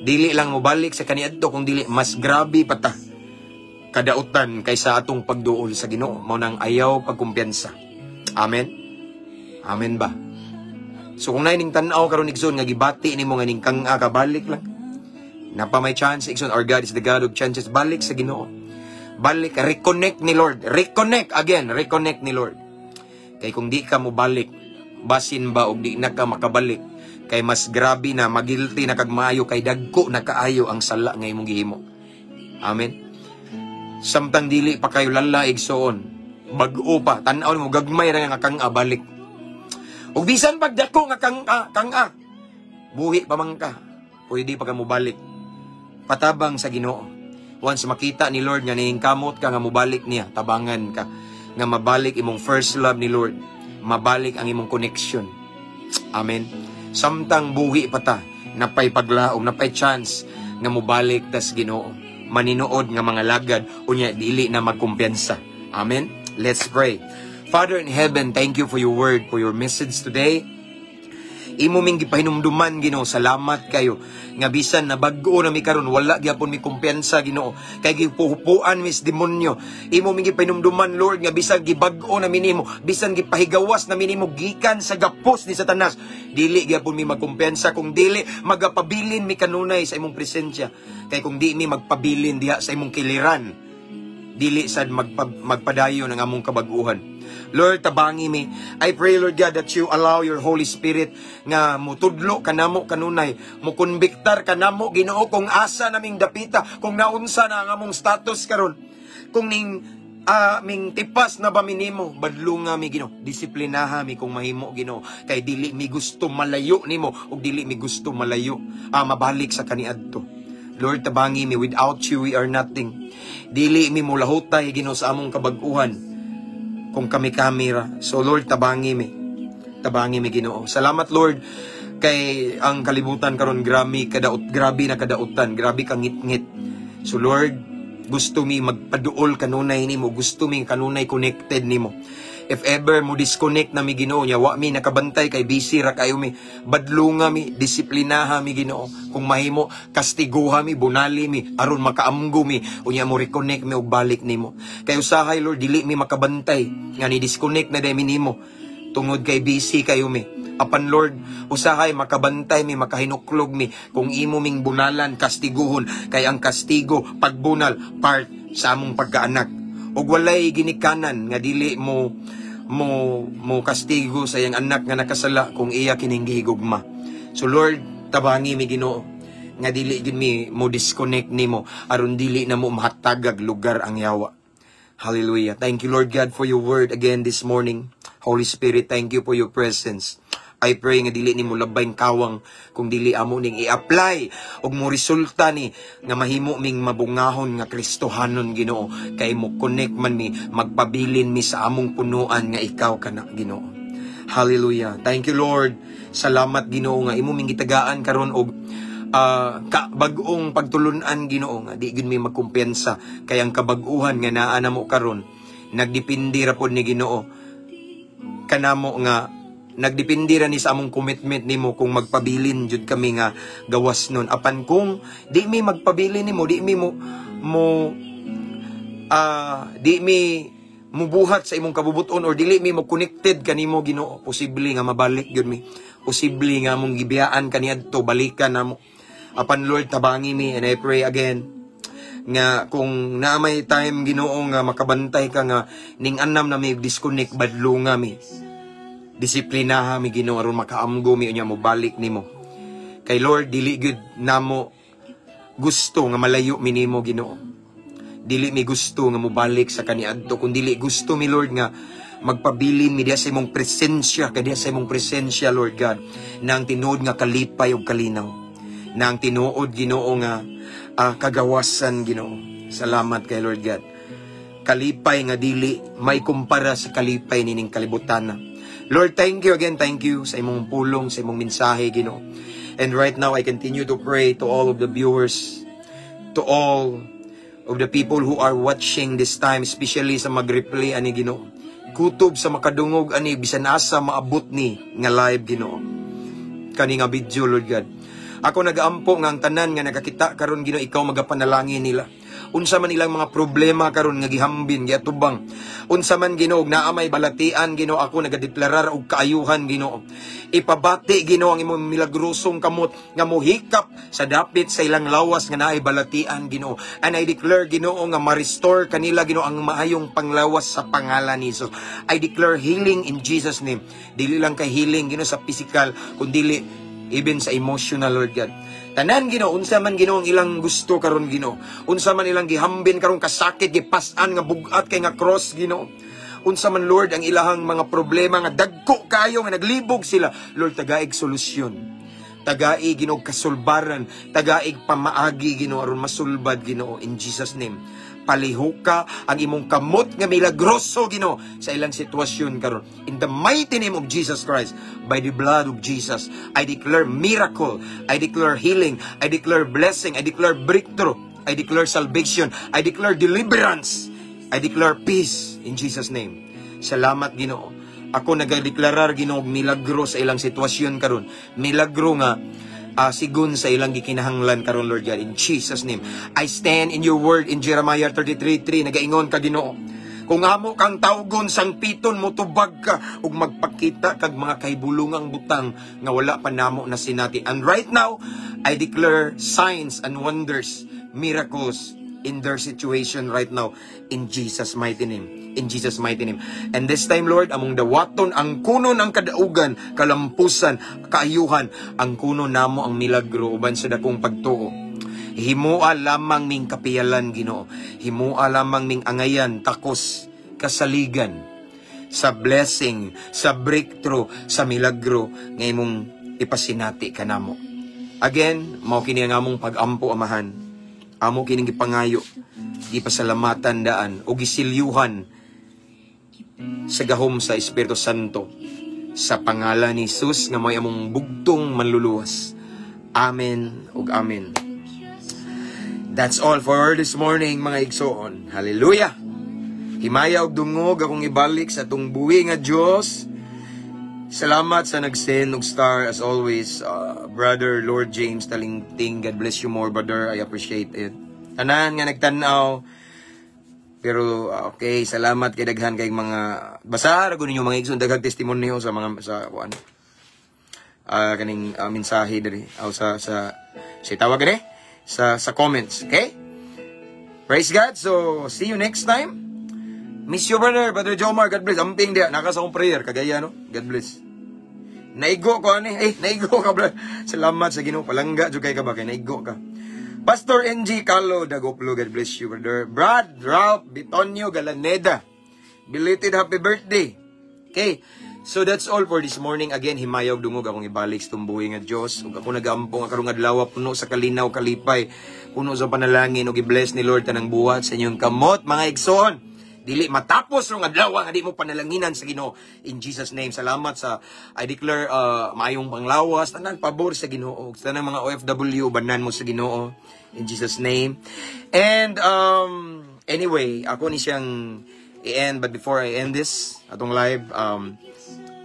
Dili lang mubalik sa kaniadto kung dili mas grabe pa ta kadautan kaysa atong pagduol sa Ginoo. Mao nang ayaw pagkumpiyansa. Amen. Amen ba? So kung naay ning tan-aw karon, igsoon, nga gibati nimo nga ning kang ka, balik lang. Napa may chance, igsoon, our God is the God of chances. Balik sa Ginoo. Balik, reconnect ni Lord. Reconnect again, reconnect ni Lord. Kay kung di ka mo balik, basin ba og di na ka makabalik, kay mas grabe na magilty na kag maayo kay dagko na kaayo ang sala nga imong gihimo. Amen. Samtang dili pa kayo lala, igsoon, bag-o pa, tan-aw mo gagmay ra nga kang balik. Ug bisan pagdako nga kang buhi pa man ka, pwede pa ka mobalik. Patabang sa Ginoo. Once makita ni Lord nga nihingkamot ka nga mobalik niya, tabangan ka nga mabalik imong first love ni Lord, mabalik ang imong connection. Amen. Samtang buhi pa ta, napay paglaom, napay chance nga mobalik tas Ginoo. Maninuod nga mga lagad unya dili na magkumpiyansa. Amen. Let's pray. Father in heaven, thank you for your word, for your message today. Imo ming gipahinumduman, Ginoo, salamat kayo nga bisan na bag-o na mi karon, wala gyapon mi kumpiyansa, Ginoo, kay gipuhupuan mi sa demonyo. Imo ming gipahinumduman, Lord, nga bisan gibag-o na mi nimo, bisan gipahigawas na mi nimo gikan sa gapos ni Satanas, dili gyapon mi magkumpiyansa kung dili magapabilin mi kanunay sa imong presensya. Kay kung di mi magpabilin diha sa imong kiliran, dili sad magpadayon ang among kabaguhan. Lord, tabangi mi. I pray, Lord God, that you allow your Holy Spirit nga mutudlo kanamo kanunay, mukonbiktar kanamo, Ginoo, kung asa naming dapita, kung naunsa na ang among status karon. Kung ning Ming tipas na ba mi nimo? Badlunga mi, Ginoo. Disiplinaha mi kung mahimo, Ginoo, kay dili mi gusto malayo nimo ug dili mi gusto malayo, mabalik sa kaniadto. Lord, tabangi mi. Without you, we are nothing. Dili mi mulahutay, Ginoo, sa among kabag-uhan kung kami-kami ra. So Lord, tabangi mi. Tabangi mi, Ginoo. Salamat, Lord, kay ang kalibutan karon grabe kadaot, grabe na kadautan, grabe ka ngit-ngit. So Lord, gusto mi magpaduol kanunay nimo, gusto mi kanunay connected nimo. If ever mo disconnect na mi, Ginoo, nya wa mi nakabantay kay busy ra kayo mi, badlunga mi, disiplinaha mi, Ginoo. Kung mahimo, kastiguha mi, bunali mi aron makaamgo mi, unya mo reconnect mi og balik nimo. Kay usahay, Lord, dili mi makabantay nga ni disconnect na day mi nimo tungod kay busy kayo mi. Apan Lord, usahay makabantay mi, makahinuklog mi kung imo ming bunalan, kastiguhon, kay ang kastigo, pagbunal, part sa among pagkaanak. Ug walay ginikanan nga dili mo kastigo sa iyang anak nga nakasala kung iya kining gihigugma. So Lord, tabangi mi, Ginoo, nga dili gid mi mo disconnect nimo aron dili na mo mahatagag lugar ang yawa. Hallelujah. Thank you, Lord God, for your word again this morning. Holy Spirit, thank you for your presence. I pray nga dili nimo labay kawang kung dili amo ning i-apply ug mo resulta ni nga mahimo ming mabungahon nga Kristohanon, Ginoo, kay mo connect man mi, magpabilin mi sa among punuan nga ikaw kana, Ginoo. Hallelujah. Thank you, Lord. Salamat, Ginoo, nga imo ming gitagaan karon og ka bag-ong pagtulunan, Ginoo, nga di gyud mi magkumpiyansa kay ang kabag-uhan nga naa namo karon nagdepende ra pod ni, Ginoo, kanamo nga nagdepende ra ni sa among commitment nimo kung magpabilin jud kami nga gawas nun. Apan kung di mi magpabilin nimo, di mi mubuhat sa imong kabubuton or dili mi mo connected kanimo, Ginoo, posible nga mabalik gyud mi, posible nga among gibiyaan kaniadto balikan namo. Apan Lord, tabangi mi, and I pray again nga kung naa may time, Ginoo, nga makabantay ka nga ning anam na may disconnect, badlunga mi, disiplinaha mi, Ginoo, aron makaamgo mi unya mo balik nimo. Kay Lord, dili gyud namo gusto nga malayo mi nimo, Ginoo. Dili mi gusto nga mobalik sa kaniadto kun dili gusto mi, Lord, nga magpabilin mi diya sa imong presensya, kay diya sa imong presensya, Lord God, na ang tinuod nga kalipay ug kalinaw, na ang tinuod, Ginoo, nga kagawasan, Ginoo. Salamat kay Lord God. Kalipay nga dili may kumpara sa kalipay nining kalibutan na. Lord, thank you again. Thank you sa imong pulong, sa imong mensahe, Ginoo. And right now, I continue to pray to all of the viewers, to all of the people who are watching this time, especially sa mag-replay ani, Ginoo. Kutob sa makadungog ani bisan asa maabot ni nga live, Ginoo. Kani nga video, Lord God. Ako nagaampo nga ang tanan nga nakakita karon, Ginoo, ikaw magapanalangin nila. Unsa man ilang mga problema karon nga gihambin, giatubang. Unsa man, Ginoo, naa may balatian, Ginoo, ako nagadeklarar og kaayuhan, Ginoo. Ipabati, Ginoo, ang imong milagrosong kamot nga mohikap sa dapit sa ilang lawas nga naay balatian, Ginoo. And I declare, Ginoo, nga ma-restore kanila, Ginoo, ang maayong panglawas sa pangalan ni Jesus. I declare healing in Jesus' name. Dili lang kay healing, Ginoo, sa physical, kundili even sa emotional, Lord God. Tanan, Ginoo, unsa man, Ginoo, ang ilang gusto karon, Ginoo. Unsa man ilang gihambin karon kasakit, gipas-an nga bugat kay nga cross, Ginoo. Unsa man, Lord, ang ilahang mga problema nga dagko kayo nga naglibog sila, Lord, tagaig solusyon. Tagaig, Ginoo, kasulbaran, tagaig pamaagi, Ginoo, aron masulbad, Ginoo, in Jesus' name. Palihuka ang imong kamot nga milagroso, Ginoo, sa ilang sitwasyon karon. In the mighty name of Jesus Christ, by the blood of Jesus, I declare miracle, I declare healing, I declare blessing, I declare breakthrough, I declare salvation, I declare deliverance, I declare peace in Jesus' name. Salamat, Ginoo. Ako nagadeklarar, Ginoo, og milagro sa ilang sitwasyon karon. Milagro nga sigon sa ilang gikinahanglan karon, Lord God, in Jesus' name. I stand in your word in Jeremiah 33:3. Nagaingon ka, Ginoo, kung amo kang tawgon sang piton, motubag ka ug magpakita kag mga kahibulungang butang nga wala pa namo na sinati. And right now, I declare signs and wonders, miracles in their situation right now in Jesus' mighty name. In Jesus' mighty name. And this time, Lord, among dawaton ang kunon ang kadaugan, kalampusan, kaayuhan, ang kuno namo ang milagro uban sa dakong pagtuo. Himua lamang ming kapiyalan, Ginoo. Himua lamang ming angayan, takos, kasaligan sa blessing, sa breakthrough, sa milagro nga imong ipasinati kanamo. Again, mao kini ang among pag-ampo, Amahan. Amo kining gipangayo, gipasalamatan daan o gisilyuhan sa gahom sa Espiritu Santo sa pangalan ni Jesus nga may among bugtong manluluwas. Amen ug amen. That's all for this morning, mga igsoon. Hallelujah! Himaya og dungog akong ibalik sa atong buhi nga Dios. Salamat sa nag-send og star as always, Brother Lord James Talingting. God bless you more, brother. I appreciate it. Tanan nga nagtan-aw. Pero okay, salamat kay daghan kay mga basa ra ninyo, mga igsoon, daghang testimonyo sa mga sa kuan. Kaning mensahe diri aw sa tawag gani sa comments, okay? Praise God. So, see you next time. Miss you, brother, Brother Jomar. God bless. Amping dia. Naka sa akong prayer. Kagaya, no? God bless. Naigo ko, ani. Eh, naigo ka, brother. Salamat sa Ginoo. Palangga, jud kay ka ba? Kay naigo ka. Pastor NG Carlo Dagoplo. God bless you, brother. Brad Ralph Bitonio Galaneda. Belated happy birthday. Okay. So that's all for this morning. Again, himaya og dungog akong ibalik sa tumbuhi nga Dios. Ug ako nagaampo nga karong adlaw puno sa kalinaw, kalipay, puno sa panalangin ug i-bless ni Lord tanang buhat sa inyong kamot, mga igsoon. Dili matapos rong adlaw nga di mo panalanginan sa Ginoo. In Jesus' name, salamat sa I declare maayong panglawas, tanan pabor sa Ginoo. Tanang mga OFW, banan mo sa Ginoo in Jesus' name. And anyway, ako ni siyang i-end, but before I end this atong live,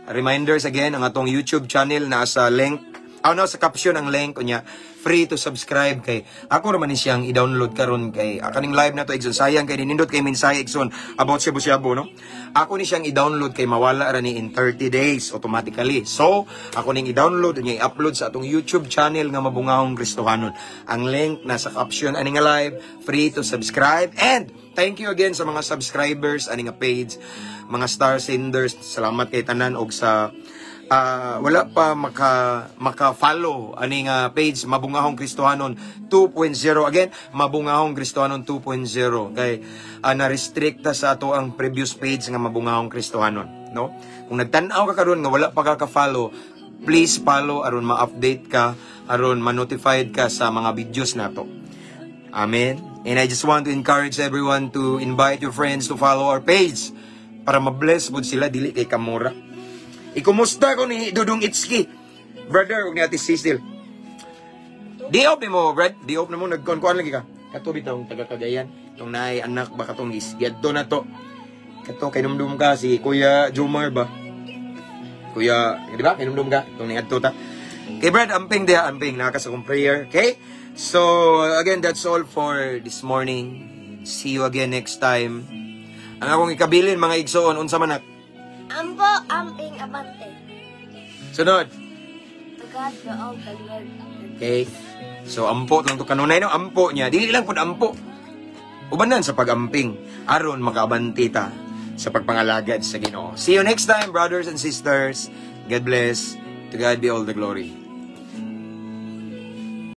reminders again, ang atong YouTube channel nasa link, oh no, sa caption ang link unya, free to subscribe kay ako naman ni siyang i-download karon kay kaning live na to, igsoon, sayang kay ninindot kay mensahe, igsoon, about shabu shabu, no? Ako ni siyang i-download kay mawala ra ni in 30 days automatically. So ako ning i-download unya i-upload sa atong YouTube channel nga Mabungahong Kristohanon. Ang link nasa caption ani nga live, free to subscribe. And thank you again sa mga subscribers ani nga page, mga star senders. Salamat kay tanan og sa wala pa maka-follow ani nga page, Mabungahong Kristohanon 2.0. Again, Mabungahong Kristohanon 2.0, kay na-restrict ta sa ato ang previous page nga Mabungahong Kristohanon, no? Kung nagtan-aw ka karon nga wala pa ka ka-follow, please follow aron ma-update ka, aron ma-notified ka sa mga videos nato. Amen. And I just want to encourage everyone to invite your friends to follow our page para ma-bless pud sila, dili kay kamura. Ikumusta ko ni Dudong Itski, brother, ug ni Ate Cecil. Di off mo, Brad. Di off na mo nagkuan lagi ka. Kato bitawng taga Cagayan. Tong naay anak ba katong giadto na to. Kato kay numdum ka si Kuya Jomar ba? Kuya, di ba? Kay numdum ka tong niadto ta. Okay, Brad, amping diha, amping naka sa akong prayer. Okay? So, again, that's all for this morning. See you again next time. Ang akong ikabilin, mga igsoon, unsa man na? Ampo, amping, abante. Sunod. To God be all the glory. Okay? So, ampo lang to kanunay, no? Ampo niya. Dili lang pud ampo. Ubanan sa pag-amping. Aron makaabante ta sa pagpangalagad sa Ginoo. See you next time, brothers and sisters. God bless. To God be all the glory.